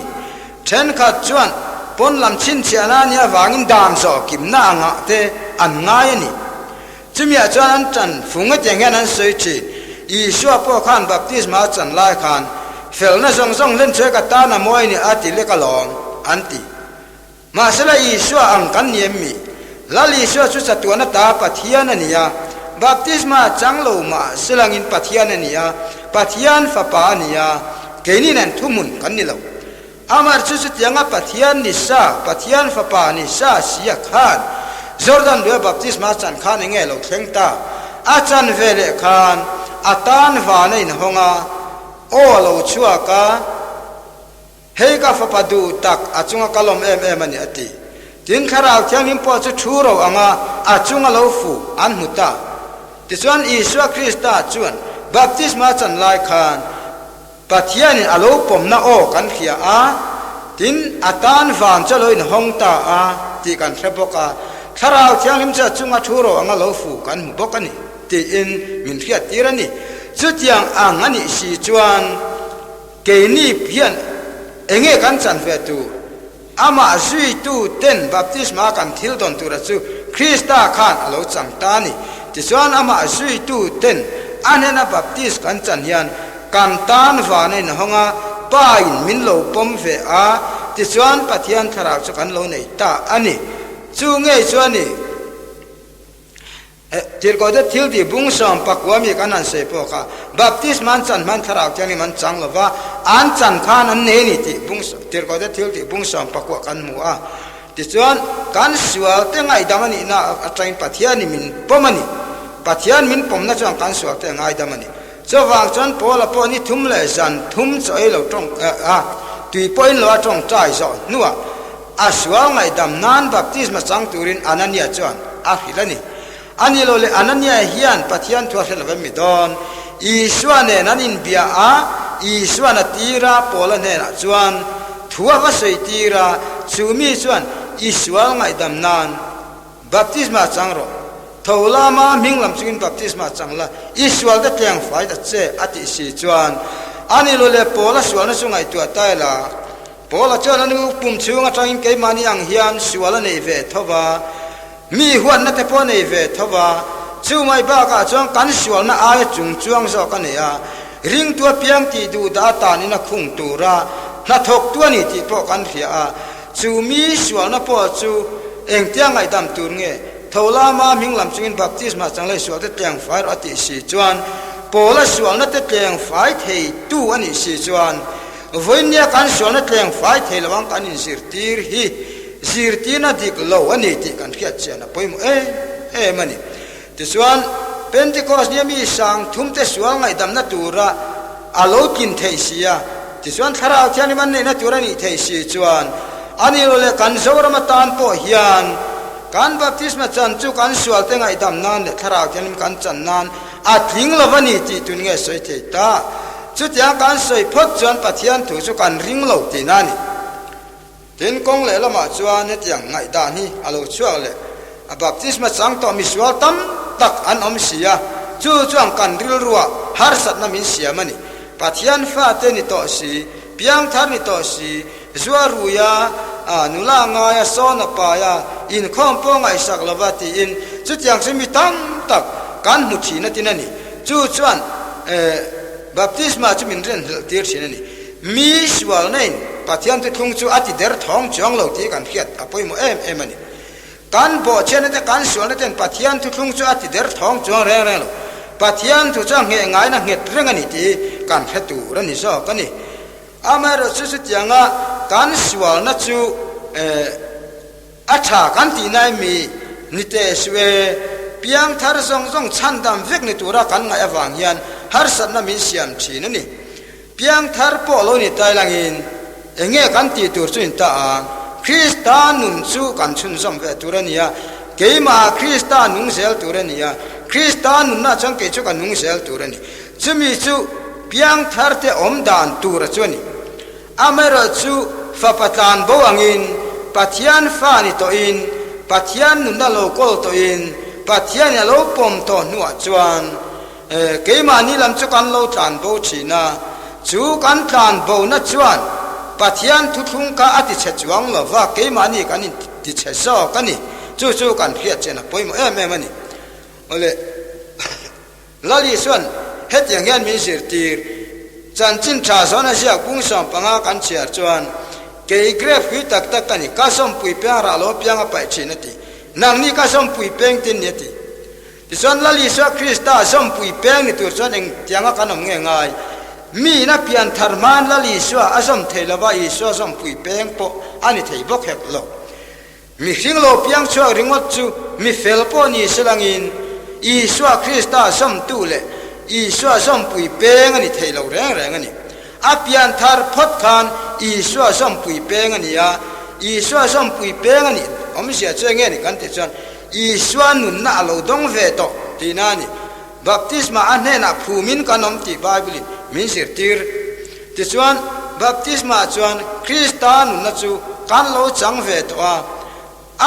Thenkhat chuan pawn lam chhinchhiahna a nih avangin dan zawh kimna angah te an ngai a ni. Chumiah chuan an tan fung hetiang hian an sawi thin, Isua pawh khan baptisma a chan lai khan felna zawng zawng hlen chhuai ka tan a mawi ni a ti lek alawm, an ti. Mahsela Isua ang kan ni em mi? Lal Isua chu chatuan ata Pathian a ni a, baptisma a chang lo mahselangin Pathian a ni a, Pathian Fapa a ni a, keini nen thuhmun kan ni lo. Amah chu chutianga Pathian ni sa, Pathian Fapa ni sa sia khan Jordan luia baptisma a chan khan enge lo thleng ta? A chan ve leh khan a tan van a inhawng a, aw a lo chhuak a, Hei ka fapa duh tak, a chunga ka lawm em em a ni, a ti. Tin, Thlarau Thianghlim pawh chu thu ro anga a chunga lo fu an hmu ta. Tichuan, Isua Krista chuan baptisma chan lai khan Pathianin a lo pawmna aw kan hria a, tin, a tan van chu a lo inhawng ta a tih kan hre bawk a. Thlarau Thianghlim chu a chunga thu ro anga lo fu kan hmu bawk a ni, tiin min hriattir a ni. Chutiang ang a nih si chuan, Keini hian enge kan chan ve tur? Amah zuitu ten baptisma kan thil dawn tura chu Krista khan a lo chang ta a ni. Tichuan amah zuitu ten a hnena baptis kan chan hian kan tan van a inhawng a, Pa in min lo pawm ve a, tichuan Pathian thlarau chu kan lo nei ta a ni. Chu ngei chuan i. Tirhkohte thil tih bung 14 mi kan han sawi pawh kha baptisma an chan hman thlarau thianghlim an chang lo va, an chan khan an nei a ni tih bung Tirhkohte thil tih bung 14 kan hmu a. Tichuan, kan sualte ngaihdam a nihna atangin Pathianin min pawm a ni. Pathian min pawmna chuan kan sualte a ngaidam a ni. Chuvang chuan Paula pawh ni thum leh zan thum chaw ei lo tawng a, tui pawhin lo a tawngtai zawh hnuah A sual ngaihdam nan baptisma chang turin Anania chuan a hrilh a ni. A ni lo le, Anania hian Pathian thu a hre lo em mi dawn? Isua nen an inbia a, Isuan a tir a, Paula hnenah chuan thu a va sawi tir a, chu mi chuan i sual ngaihdam nan baptisma chang rawh. Tho lama hming lam chungin baptisma chang la, i sual te tleng fai ta che, a tih si chuan a ni lo le, Paula sualna chu ngaihtuah ta ila, Paula chuan a nu pum chhung atangin keimahni ang hian sual a nei ve tho va, mi huatna te pawh a nei ve tho va, chu mai bakah chuan kan sualna aia chung chuang zawk a nei a, ringtu apiang tih duh dah atanin a khung tura hnathawktu a ni tih pawh kan hria a, chu mi sualna pawh chu engtia ngaihdam tur nge? Tho lama hming lam chungin baptisma changlei sual te tleng fai rawh a tih si chuan Paula sualna te tleng fai theitu a nih si chuan Vawinia kan sualna tleng fai thei lo ang kan inzirtir hi zirtirna dik lo a ni tih kan hriat chian a pawimawh em em a ni. Tichuan, Pentecost nia mi sang thumte sual ngaihdamna tura a lo tlin theih si a, tichuan Thlarau Thianghlim an neihna tur a nih theih si chuan a ni lo leh kan Zoram atan pawh hian kan baptisma chan chu kan sualte ngaihdam nan leh Thlarau Thianghlim kan chan nan a tling lo a ni tih tun nge sawi thei ta. Chutiang kan sawi phawt chuan Pathian thu chu kan ring lo tihna a ni. Tin, kawng lehlamah chuan hetiang ngaihdan hi a lo chhuak leh. A baptisma chang tawh misual tam tak an awm si a, chu chuan kan rilruah. harsatna min siam a ni. Pathian fate ni tawh si, piangthar ni tawh si, zua ruia, nula ngaia, sawn a paia, inkhawm pawh ngaihsak lova tiin chutiang chu mi tam tak kan hmu thin a tin a ni. Chu chuan baptisma chu min rinhlelh tir thin a ni. Mi sualna in Pathian thuthlung chu a ti der thawng chuang lo tih kan hriat a pawimawh em em a ni. Kan bawhchhiatna te, kan sualna ten Pathian thuthlung chu a ti der thawng chuang reng reng lo. Pathian thu chu a ngheh ngaina nghet reng a ni tih kan hre tur a ni zawk a ni. Amaherawh chu chutianga kan sualna chu a tha kan tihna emi ni teh suh e, piangthar zawng zawng chhandam vek ni tura kan ngaih avang hian harsatna min siam thin a ni. Piangthar pawh lo ni tai langin eng nge kan tih tur chu in ta a, Krista nun chu kan chhunzawm ve tur a ni a, keimahah Krista nung zel tur a ni a, Krista nunna chuan kei chu ka nung zel tur a ni. Chumi chu piangthar te awm dan tura chu a ni. Amaherawh chu fapa tlan bo angin Pathian fa ni tawhin, Pathian nunna lo kawl tawhin, Pathianin a lo pawm tawh hnuah chuan, Keimahni lam chu kan lo tlan bo thin a, chu kan tlan bona chuan Pathian thuthlung kha a tichhe chuang lo va, keimahni kan intichhe zawk a ni. Chu chu kan hriat chian a pawimawh em em a ni. Awle, Lal Isuan hetiang hian min zirtir, Chanchin tha zawn a ziak bung 15 kan chhiar chuan, Kei grep hui tak tak ka ni, ka sawmpui peng rah lo piang a paih thin a ti. Nangni ka sawmpui peng tin ni a ti. Tichuan Lal Isua Krista zawmpui peng ni tur chuan engtianga kan awm nge ngai? Miin a pian thar hmain Lal Isua a zawm thei lova, Isua zawmpui peng pawh a ni thei bawk hek lo. Mihring lo piang chhuak ringawt chu mi fel pawh ni se langin Isua Krista zawmtu leh Isua zawmpui peng a ni thei lo reng reng a ni. A pian thar phawt khan Isua zawmpui peng a ni a, Isua zawmpui peng a nih awmzia chu enge ni kan tih chuan Isua nunna a lo dawng ve tawh tihna a ni. Baptisma a hnenah phumin kan awm tih Bible-in min zirtir. Tichuan, baptisma chuan Krista nunna chu kan lo chang ve tawh a,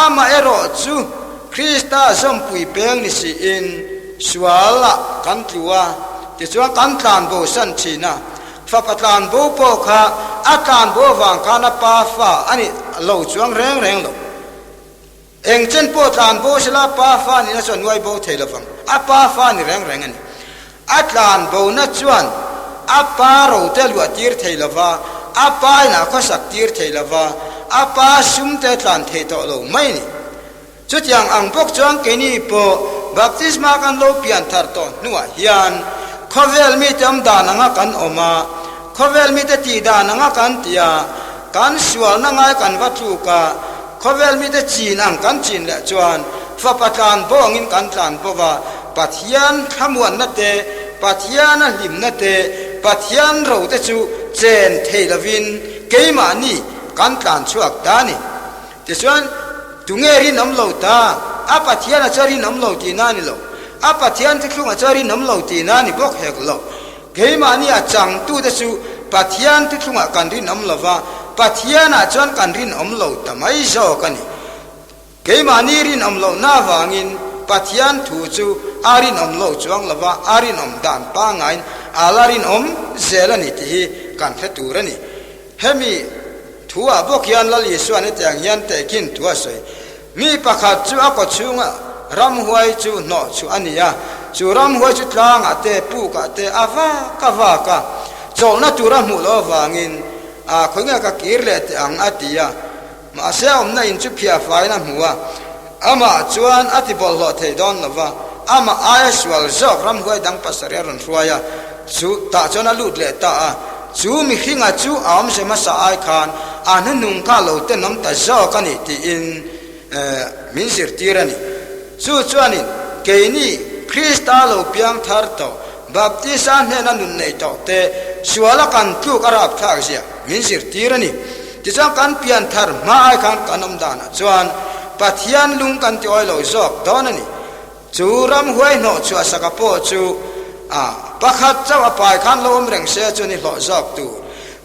amaherawh chu Krista zawmpui peng ni siin sualah kan tlu a, tichuan kan tlanbo san thin a. Fapa tlanbo pawh kha a tlanbo avang khan a pa fa a ni lo chuang reng reng lo. Eng chen pawh tlan bo sela pa fa nihna chuan nuai bo thei lovang. A pa fa ni reng reng a ni. A tlan bona chuan a pa rote luah tir thei lova, a pa inah khawsak tir thei lova, a pa sum te tlan thei tawh lo mai a ni. Chutiang ang bawk chuan keini pawh baptisma kan lo pian thar tawh hnuah hian khawvel mite awm dan anga kan awm a, khawvel mite tih dan anga kan ti a, kan sualna ngai kan va tluk a, Khawvel mite chin ang kan chin leh chuan fapa tlan bo angin kan tlan bo va, Pathian thlamuanna te, Pathiana hlimna te, Pathian ro te chu chen thei lovin keimahni kan tlan chhuak ta a ni. Tichuan, tunge rinawm lo ta? A Pathiana chu a rinawm lo tihna a ni lo. A Pathian thuthlunga chu a rinawm lo tihna a ni bawk hek lo. Keimahni a changtute chu Pathian thuthlungah kan rinawm lo va, Pathianah chuan kan rinawm lo ta mai zawk a ni. Keimahni rinawm lohna avangin Pathian thu chu a rinawm lo chuang lo va, a rinawm dan pangaiin a la rinawm zel a ni tih hi kan hre tur a ni. Hemi thuah bawk hian Lal Isuan hetiang hian tehkhin thu a sawi. Mi pakhat chu a kawchhunga ramhuai chu hnawh chhuah a ni a, chu ramhuai chu tlangah te, pukah te a vak a vak a, chawlhna tur a hmuh loh avangin a khawi nge ka kir leh teh ang a ti a. Mahse a awmna in chu phiah faiin a hmu a, amah chuan a ti bawlhhlawh thei dawn lo va, amah aia sual zawk ramhuai dang pasarih a rawn hruai a, chu tah chuan a lut leh ta a. Chu mihringa chu a awmze hmasa ai khan a hnuhnung kha lo tenawm ta zawk a ni tiin min zirtir a ni. Chu chuanin keini Krista lo piang thar tawh, Baptista hnena nun nei tawh te suala kan tluk a rapthlak zia min zirtir a ni. Tichuan kan pian thar hma ai khan kan awm danah chuan Pathian lung kan ti awi lo zawk dawn a ni. Chu ramhuai hnawh chhuah saka pawh chu a pakhat chauh a pai khan lo awm reng se chu ni hlawh zawk tur.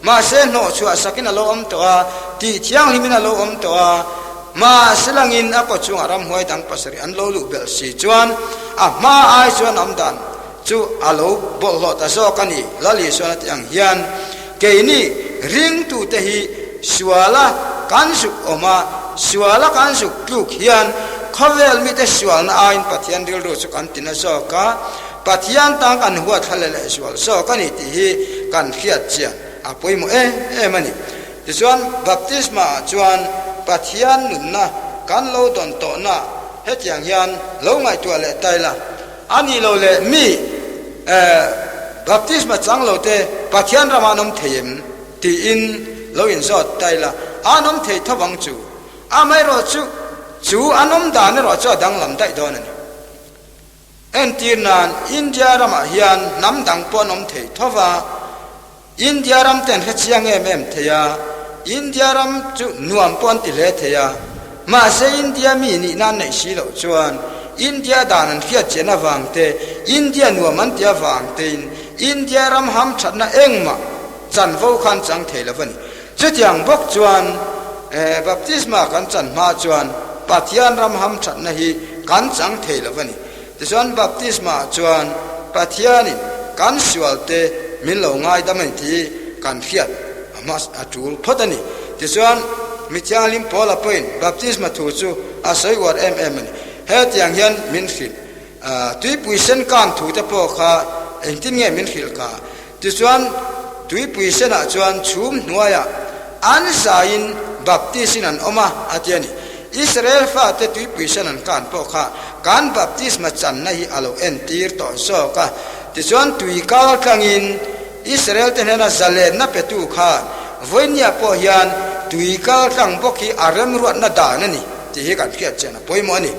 Mahse hnawh chhuah sakin a lo awm tawh a, tih thianghlimin a lo awm tawh a, mahse langin a kaw chungah ramhuai dang pasarih an lo luh belh si chuan a hma ai chuan awm dan. chu a lo bawlhhlawh ta zawk a ni. Lal Isuan a tih ang hian keini ringtute hi suala kan zuk awm a, suala kan zuk tluk hian khawvel mite sualna aiin Pathian rilru chu kan tina zawk a, Pathian tan kan huat thla leh lehzual zawk a ni tih hi kan hriat chian a pawimawh em em a ni. Tichuan, baptisma ah chuan Pathian nunna kan lo dawn tawhna hetiang hian lo ngaihtuah leh ta ila, a nih lo leh mi baptisma chang lo te Pathian ramah an awm thei em tiin lo inzawt ta ila, an awm thei tho vang chu. Amaherawhchu, chu an awm dan erawh chu a danglam daih dawn a ni. Entir nan, India ramah hian hnam dang pawh an awm thei tho va, India ram te an hre chiang em em thei a, India ram chu nuam pawh an ti hle thei a, mahse India mi nihna an neih si loh chuan India dan an hriat chian avang te, India nuam an ti avang tein India ram hamthatna engmah chanvo kha an chang thei lo a ni. Chutiang bawk chuan baptisma kan chan hma chuan Pathian ram hamthatna hi kan chang thei lo a ni. Tichuan baptisma ah chuan Pathianin kan sualte min lo ngaidam a ni tih kan hriat a hma a tul phawt a ni. Tichuan mi thianghlim Paula pawhin baptisma thu chu a sawi uar em em a ni. Hetiang hian min hrilh. Tuipui sen kan thu te pawh kha engtin nge min hrilh ka? Tichuan, tuipui senah chuan chhum hnuaiah an zaiin baptis-in an awm a, a ti a ni. Israel fate tuipui sen an kan pawh kha kan baptisma channa hi a lo entir tawh zawk a. Tichuan, tui kal tlangin Israel-te hnena zalenna petu khan vawinia pawh hian tui kal tlang bawk hi a remruatna dan a ni tih hi kan hriat chian a pawimawh a ni.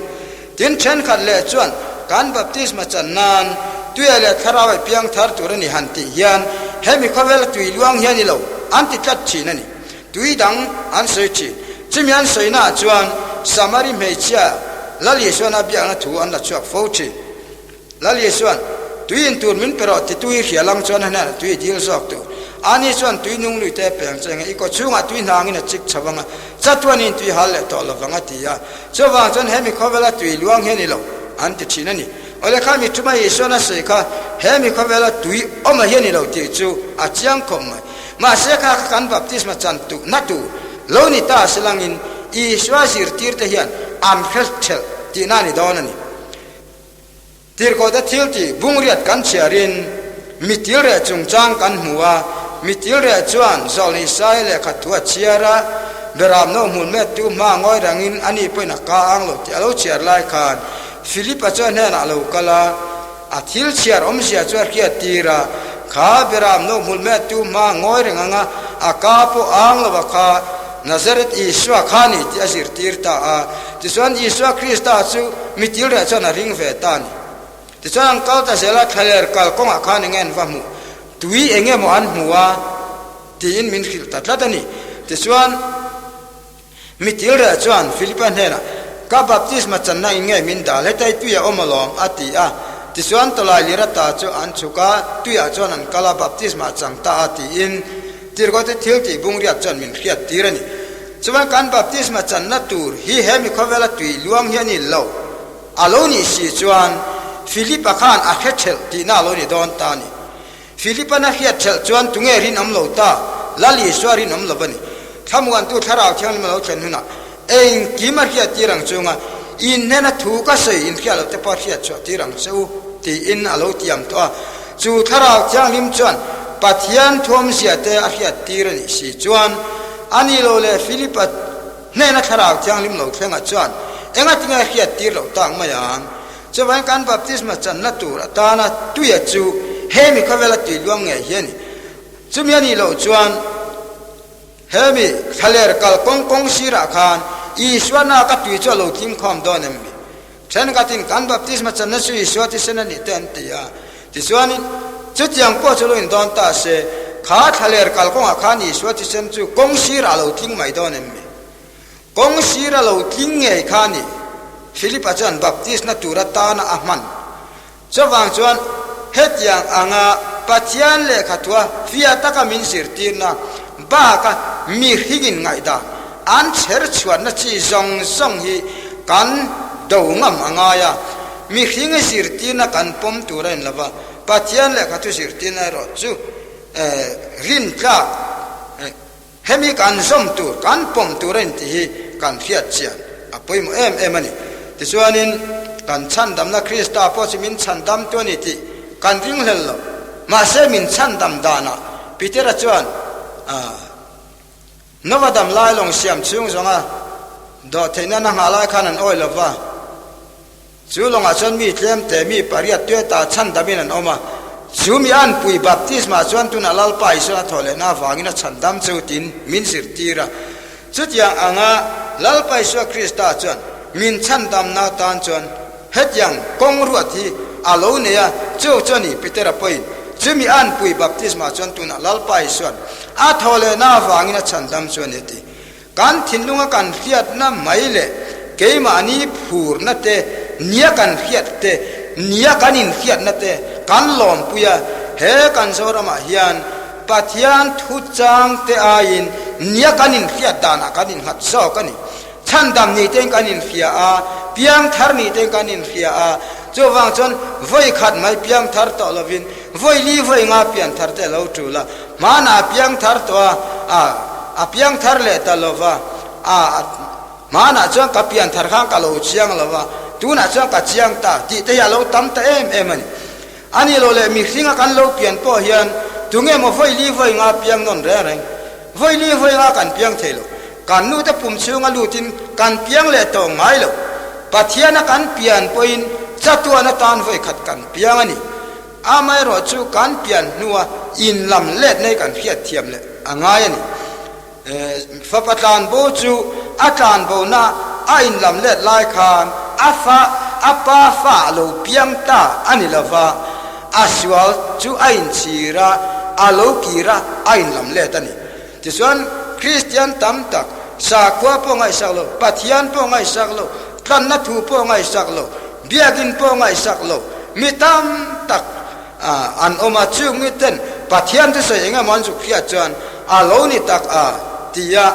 Tin, thenkhat leh chuan kan baptisma chan nan tuia leh thlarau ai piang thar tur a ni han tih hian hemi khawvela tui luang hian i lo an ti tlat thin a ni. Tui dang an sawi thin. Chumi an sawina ah chuan Samari hmeichhia Lal Isuan a biakna thu an la chhuak fo thin. Lal Isuan, Tui in tur min pe rawh titu hi hria lang chuan a hnenah tui i dil zawk tur. Ani chuan tui nung lui te peng che enge i kaw chhungah tui hnangin a chik chho ang a, chatuanin tui hal leh tawh lovang a ti a. Chuvang chuan he mi khawvela tui luang hian i lo an ti thin a ni. Awle kha mi thuma Isuan a sawi kha he mi khawvela tui awm a hian i lo tih chu a chiang khawp mai. Mahse kha kha kan baptisma chan tu na tur lo ni ta se langin Isua zirtirte hian an hre thelh tihna a ni dawn a ni. Tirhkohte thil tih bungriat kan chhiarin mi tilreh chungchang kan hmu a, mi tilreh chuan Zawlni Isaiah lehkha thu a chhiar a, Beram no hmun mettu hma ngawi rangin ani pawhin a ka ang lo tih a lo chhiar lai khan Philipa chu a hnenah a lo kal a, a thil chhiar awmzia chu a hriat tir a, Kha Beram no hmun mettu hma ngawi reng anga a ka pawh ang lo a kha Nazareth Isua kha ni tih a zirtir ta a. Tichuan Isua Krista chu mi tilreh chuan a ring ve ta a ni. Tichuan an kal ta zel a, thlaler kal kawngah khan enge an va hmuh? Tui enge maw an hmu a? tiin min hrilh ta tlat a ni. Tichuan mi tilreh chuan Filipa hnenah, Ka baptisma channa in nge min dal? Hetai tui a awm alawm, a ti a. Tichuan tawlai lir ata chu an chhuk a, tuiah chuan an kal a, baptisma a chang ta a, tiin Tirhkohte thil tih bungriat chuan min hriat tir a ni. Chuan kan baptisma channa tur hi he mi khawvela tui luang hi a ni lo. A lo nih si chuan Philipa khan a hre thelh tihna a lo ni dawn ta a ni. Philipa'n a hriat thelh chuan tunge rinawm lo ta? Lal Isua rinawm lo a ni. Thlamuantu Thlarau Thianghlim a lo thlen hunah engkim a hriat tir ang chunga in hnena thu ka sawi in hriat loh te pawh a hriat chhuah tir ang che u tiin a lo tiam tawh a. Chu Thlarau Thianghlim chuan Pathian thuamzia te a hriat tir a nih si chuan a ni lo leh Philipa hnena Thlarau Thianghlim lo thlengah chuan engatinge a hriat tir loh tak mai ang? Chuvangin kan baptisma channa tur atana tuia chu he mi khawvela tui luang ngei hi a ni. Chumi a nih loh chuan Hemi thlaler kal kawng kawng sirah khan Isua naka tui chu a lo tling khawm dawn em mi? Thenkhatin kan baptisma channa chu Isua thisen a nih te an ti a. Tichuanin, chutiang pawh chu lo indawn ta se, kha thlaler kal kawngah khan Isua thisen chu kawng sirah a lo tling mai dawn em mi? Kawng sira lo tling ngei kha a ni. Philipa chuan baptisna tur atana a hman. Chuvang chuan hetiang anga Pathian lehkhathua fia taka min zirtirna baka mihringin ngaihdan an chher chhuatna chi zawng zawng hi kan do ngam a ngai a, mihring zirtirna kan pawm tur a in lova. Pathian lehkha thu zirtirna erawh chu rintlak hemi kan zawm tur, kan pawm tur a intih hi kan hriat chian a pawimawh em em a ni. Tichuanin kan chhandamna Krista pawh chu min chhandamtu a ni tih kan ringhlel lo. Mahse min chhandam danah Petera chuan Nova dam lai lawng siam chhung zawnga dawhtheihna na nghah lai khan an awi lo va. Chu lawngah chuan mi tlemte, mi pariat tueta chhandamin an awm a. Chu mi anpui baptisma chuan tunah Lalpa Isuan a thawh lehna avangin a chhandam cheu tiin min zirtir a. Chutiang anga Lalpa Isua Krista chuan min chhandamna atan chuan hetiang kawng ruat hi a lo nei a, chu chuan i Petera pawhin chu mi anpui baptisma chuan tunah Lalpa Isuan a thawh lehna avangin a chhandam chu a ni a ti. Kan thinlunga kan hriatna mai leh keimahni phurna te, nia kan hriat te, nia kan inhriatna te kan lawmpui a, he kan Zoramah hian Pathian thu chang te aiin nia kan inhriat danah kan innghat zawk a ni. Chhandam ni tein kan inhria a, piangthar ni tein kan inhria a, chuvang chuan vawi khat mai piangthar tawh lovin vawi li vawi nga pianthar te a lo tul a. Hmanah a piangthar tawh a, a a piangthar leh ta lo va, a a hmanah chuan ka pianthar khan ka lo chiang lo va, tunah chuan ka chiang ta tih te hi a lo tam ta em em a ni. A nih loh leh mihringa kan lo pian pawh hian tunge maw vawi li vawi nga piang nawn reng reng? Vawi li vawi nga kan piang thei lo. Kan nute pum chhunga lutin kan piang leh tawh ngai lo. Pathiana kan pian pawhin chatuan atan vawi khat kan piang a ni. Amaherawh chu kan pian hnua in lam let nei kan hriat thiam leh a ngai a ni. Fapa tlanbo chu a tlanbona a in lam let lai khan a fa a pa fa a lo piang ta a ni lova, a sual chu a inchhir a, a lo kir a, a in lam let a ni. Tichuan Kristian tam tak sakhua pawh ngaihsak lo, Pathian pawh ngaihsak lo, tlanna thu pawh ngaihsak lo, Biakinn pawh ngaihsak lo, mi tam tak an awm a, chung mi ten Pathian thusawi eng emaw an zuk hriat chuan a lo ni tak a tia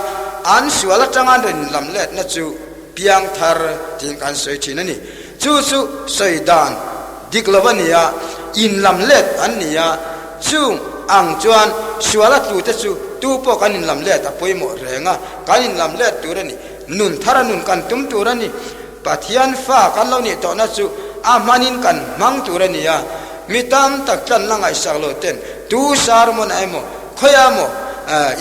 an sual atanga an rawn inlam letna chu piangthar tiin kan sawi thin a ni. Chu chu sawi dan dik lo a ni a, inlam let an ni a, chung ang chuan sual a tlu te chu tu pawh kan inlam let a pawimawh reng a, kan inlam let tur a ni, nun thar a nun kan tum tur a ni. Pathian fa kan lo nih tawhna chu a hmanin kan hmang tur a ni a, mi tam tak tlan la ngaihsak lo ten tu sermon ah emaw khawiah emaw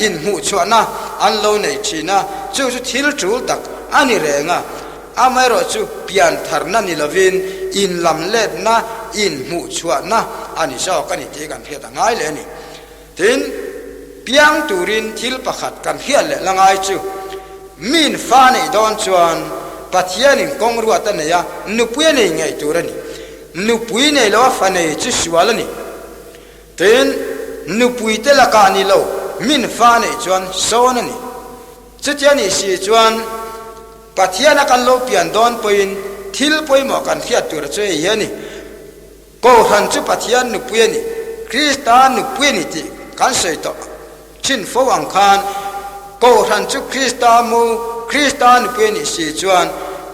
inhmuhchhuahna an lo nei thin a, chu chu thil tul tak a ni reng a. Amaherawh chu piantharna ni lovin inlamletna, inhmuhchhuahna a ni zawk a ni tih kan hriat a ngai leh a ni. Tin, piang turin thil pakhat kan hriat leh la ngai chu, miin fa neih dawn chuan Pathianin kawng ruat a nei a, nupui a nei ngei tur a ni. Nupui nei lo a fa nei chu sual a ni. Tin, nupui te lakah ni lo, min fa neih chuan sawn a ni. Chutia nih si chuan Pathiana kan lo pian dawn pawhin thil pawimawh kan hriat tur chu hei hi a ni. Kohhran chu Pathian nupui a ni, Krista nupui a ni tih kan sawi tawh thin fo ang khan, Kohhran chu Krista mu, Krista nupui a nih si chuan,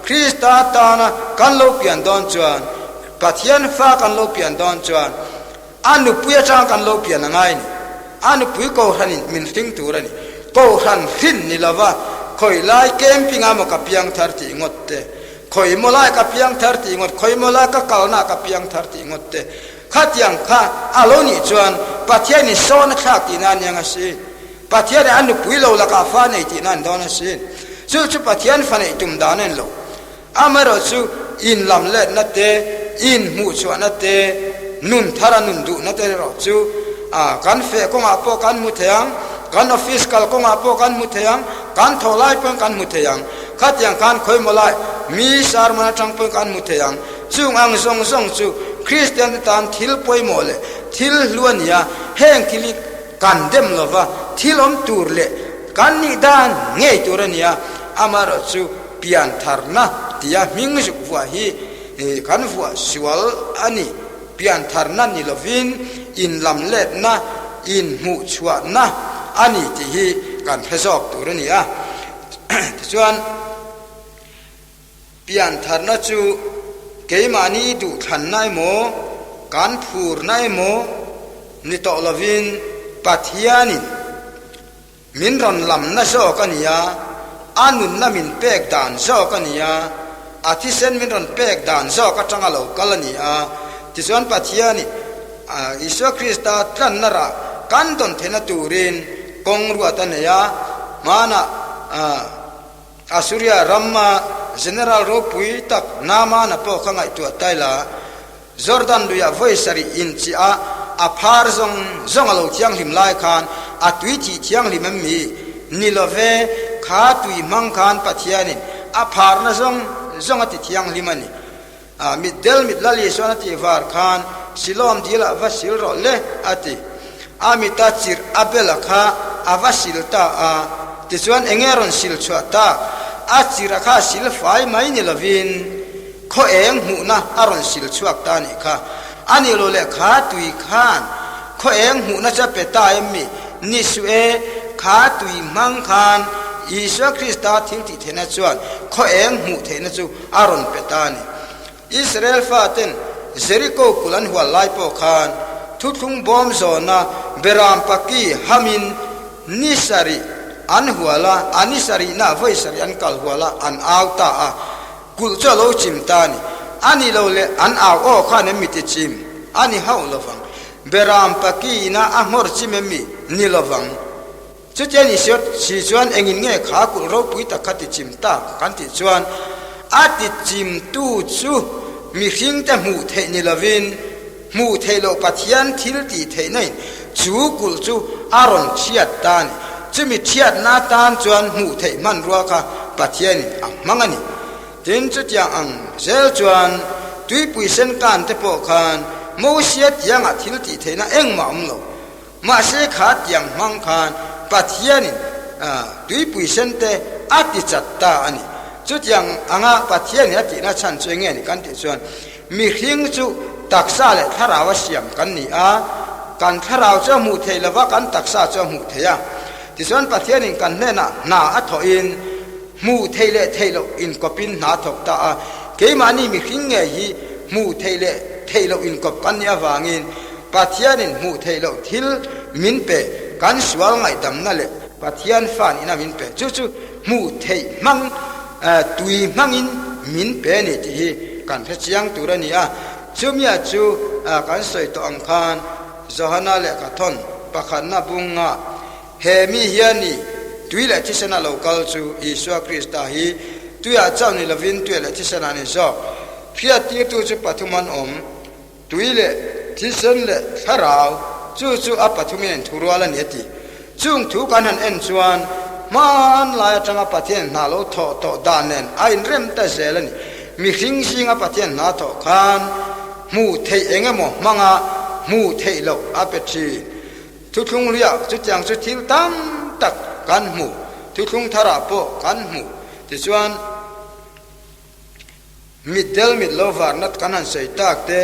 Krista tana kan lo pian dawn chuan, Pathian fa kan lo pian dawn chuan, a nupui atang kan lo pian a ngai a ni. A nupui Kohhranin min hring tur a ni. Kohhran hrin ni lova khawi lai camping ah maw ka piang thar tih ngawt te, Khawi maw lai ka piang thar tih ngawt, khawi maw lai ka kalna ka piang thar tih ngawt te, khatiang kha a lo nih chuan Pathianin sawn a thlak tihna a niang asin. Pathianin a nupui lo lakah fa nei tihna an dawn asin. Chu chu Pathian fa neih tum dan a ni lo. Amaherawh chu in lam letna te, in hmuhchhuahna te, nun thara nun duhna te erawh chu a kan feh kawngah pawh kan hmu thei ang, kan office kal kawngah pawh kan hmu thei ang, kan thawh lai pawhin kan hmu thei ang. Khatiang khan khawimaw lai mi sermon atang pawhin kan hmu thei ang. Chung ang zawng zawng chu Kristian te tan thil pawimawh leh thil hlu a ni a, heng thil hi kan dem lova thil awm tur leh kan nih dan ngei tur a ni a, amaherawh chu piantharna tia hming zuk vuah hi kan vuah sual a ni. Piantharna ni lovin inlamletna, inhmuhchhuahna a ni tih hi kan hre zawk tur a ni a. Tichuan, piantharna chu keimahni duhthlanna emaw, kan phurna emaw ni tawh lovin Pathianin min rawn lamna zawk a ni a, a nunna min pek dan zawk a ni a, a thisen min rawn pek dan zawk atanga lo kal a ni a. Tichuan Pathianin Isua Krista tlanna rah kan dawn theihna turin kawng ruat a nei a, hmanah Assuria rama general ropui tak Naamana pawh kha ngaihtuah tai la, Jordan luiah vawi sarih inchiah a, a phar zawng zawng a lo thianghlim lai khan a tui thih thianghlim em mi? Ni lo ve, kha tui hmang khan Pathianin a pharna zawng zawng a ti thianghlim a ni. A mit del mit Lal Isuan a tih var khan Siloam dilah va sil rawh le a ti. A mita chirh a bela kha a va sil ta a, tichuan enge rawn sil chhuah tak? A chirh a kha sil fai mai ni lovin khaw eng hmuhna a rawn sil chhuak ta nih kha. A nih lo leh kha tui khan khaw eng hmuhna chu a pe ta em mi? Ni suh e, kha tui hmang khan Isua Krista thil tih theihna chuan khaw eng hmuh theihna chu a rawn pe ta a ni. Israel faten Jeriko kulh an hual lai pawh khan thuthlung bawm zawna beram paki hamin ni sarih an hual a, a ni sarihna vawi sarih an kal hual a, an au ta a, kulh chu a lo chim ta a ni. A ni lo leh an au aw khan em mi ti chim? A ni hauh lovang. Beram paki ina a nghawr chim em mi? Ni lovang. Chutia ni si chuan engin nge kha kulh ropui tak kha ti chim tak kan tih chuan a ti chimtu chu mihringte hmuh theih ni lovin hmuh theih loh Pathian thil tih theihna in chu kulh chu a rawn chhiat ta a ni. Chumi chhiatna atan chuan hmuh theih hmanrua kha Pathianin a hmang a ni. Tin, chutiang ang zel chuan tuipui sen kan te pawh khan Mosia tiangah thil tih theihna engmah a awm lo. Mahse kha tiang hmang khan Pathianin tuipui sente a ti chat ta a ni. Chutiang anga Pathianin a tihna chhan chu enge ni kan tih chuan mihring chu taksa leh thlarau a siam kan ni a, kan thlarau chu a hmuh theih lova kan taksa chu a hmuh theih a. Tichuan Pathianin kan hnenah hna a thawhin hmuh theih leh theih loh inkawpin hna a thawk ta a. Keimahni mihring ngei hi hmuh theih leh theih loh inkawp kan nih avangin Pathianin hmuh theih loh thil min pe, kan sual ngaihdamna leh Pathian fa nihna min pe. Chu chu hmuh theih hmang, tui hmangin min pe a ni tih hi kan hre chiang tur a ni a. Chumia chu kan sawi tawh ang khan Johana lehkha thawn pakhatna bunga he mi hian ni tui leh thisena lo kal chu Isua Krista hi tuiah chauh ni lovin tuiah leh thisena a ni zawk. Hriattirtu chu pathum an awm. Tui leh thisen leh thlarau, chu chu a pathumin an thurual a ni a ti. Chung thu kan han en chuan hmanlai atanga Pathian hna lo thawh tawh dan nen a inrem ta zel a ni. Mihring zinga Pathian hna thawh khan hmuh theih eng emaw hmanga hmuh theih loh a pe thin. Thuthlung hluiah chutiang chu thil tam tak kan hmu, thuthlung tharah pawh kan hmu. Tichuan. Mit del mit lo varna kan han sawi tak te,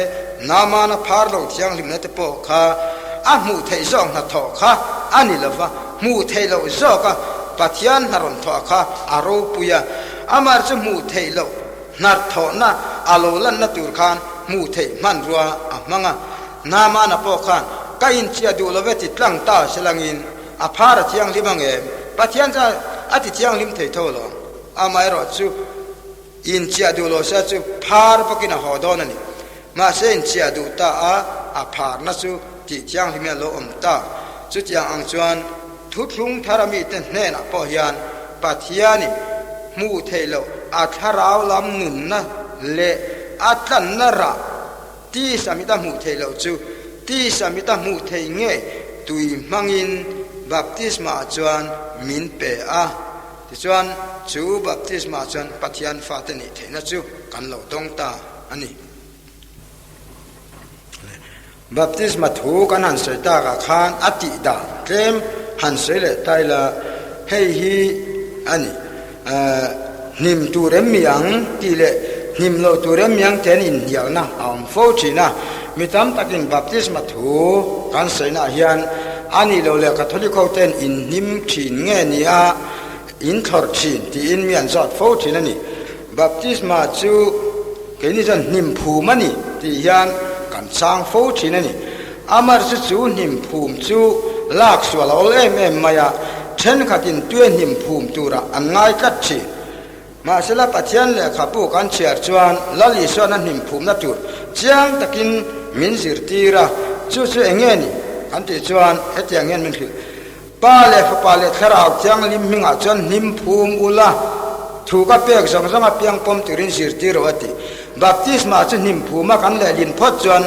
Naamana phar lo thianghlimna te pawh kha a hmuh theih zawk hnathawh kha a ni lova, hmuh theih loh zawka Pathian hna rawn thawh kha a ropui a, amah chu hmuh theih loh hnarthawhna a lo lanna tur khan hmuh theih hmanrua a hmang a. Naamana pawh khan ka inchhiah duh love ti tlang ta selangin a phar a thianghlim ang em? Pathian chuan a ti thianghlim thei tho lo. Amaherawhchu. Inchiah duh lo sia chu phar bawkin a haw dawn a ni. Mahse inchiah duh ta a, a pharna chu tih thianghlim hian a lo awm ta. Chutiang ang chuan thuthlung thar a mite hnenah pawh hian Pathianin hmuh theih loh a thlarau lam nunna leh a tlanna rah tisa mita hmuh theih loh chu tisa mita hmuh theih ngei tui hmangin baptisma ah chuan min pe a. Tichuan, chu baptisma chuan Pathian fate nih theihna chu kan lo dawng ta a ni. Baptisma thu kan han sawi takah khan a tih dan tlem han sawi leh ta ila, hei hi a ni, Hnim tur em mi ang tih leh hnim loh tur em mi ang te an inhnialna a awm fo thin a. Mi tam takin baptisma thu kan sawinaah hian a nih loh leh Catholic ho ten inhnim thin nge ni a, inthlawrh thin tiin mi an zawt fo thin a ni. Baptisma chu keini chuan hnim phum a ni tih hian. kan chang fo thin a ni. Amar chu chu hnim phum chu lak sual a awl em em mai a, thenkhatin tue hnim phum turah an ngai tlat thin. Mahsela Pathian lehkhabu kan chhiar chuan Lal Isuan a hnim phumna tur chiang takin min zirtir a, chu chu eng nge ni kan tih chuan hetiang hian min hrilh, Pa leh Fapa leh Thlarau Thianghlim hmingah chuan hnim phum ula, thu ka pek zawng zawng a piang pawm turin zirtir rawh a ti. Baptisma chu hnim phuma kan lehlin phawt chuan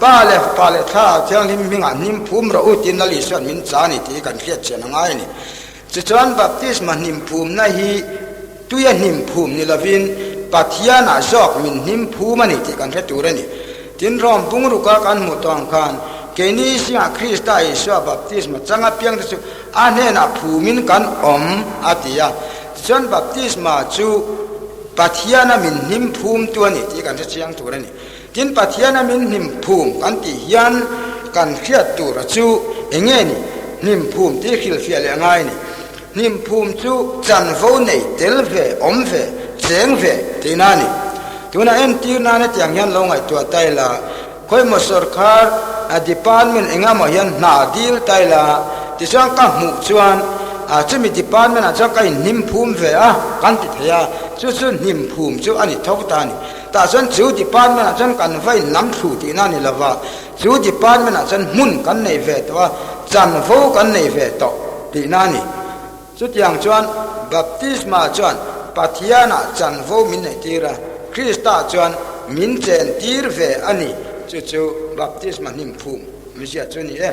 Pa leh Fapa leh Thlarau Thianghlim hmingah hnim phum rawh u tiin Lal Isuan min cha a ni tih hi kan hriat chian a ngai a ni. Tichuan baptisma hnim phumna hi tuia hnim phum ni lovin Pathianah zawk min hnim phum a ni tih kan hre tur a ni. Tin, Rom bungruka kan hmuh tawh ang khan keini zingah Krista Isua baptisma changa piangte chu a hnenah phumin kan awm a ti a. Tichuan baptisma chu Pathiana min hnim phumtu a ni tih kan hre chiang tur a ni. Tin, Pathiana min hnim phum kan tih hian kan hriat tura chu eng nge ni? Hnim phum tih hrilhfiah leh a ngai a ni. Hnim phum chu chanvo nei tel ve, awm ve, cheng ve tihna a ni. Tunah entir nan hetiang hian lo ngaihtuah ta ila, khawimaw sawrkar department engemaw hian hna dil ta ila, tichuan ka hmuh chuan chumi department ah chuan ka inhnim phum ve a kan ti thei a, chu chu hnim phum chu a ni tho ta a ni. Tah chuan chu department ah chuan kan va in nam thlu tihna a ni lova, chu department ah chuan hmun kan nei ve tawh a, chanvo kan nei ve tawh tihna a ni. Chutiang chuan baptisma chuan Pathianah chanvo min neih tir a, Krista chuan min chen tir ve a ni. Chu chu baptisma hnim phum mizia chu a ni e.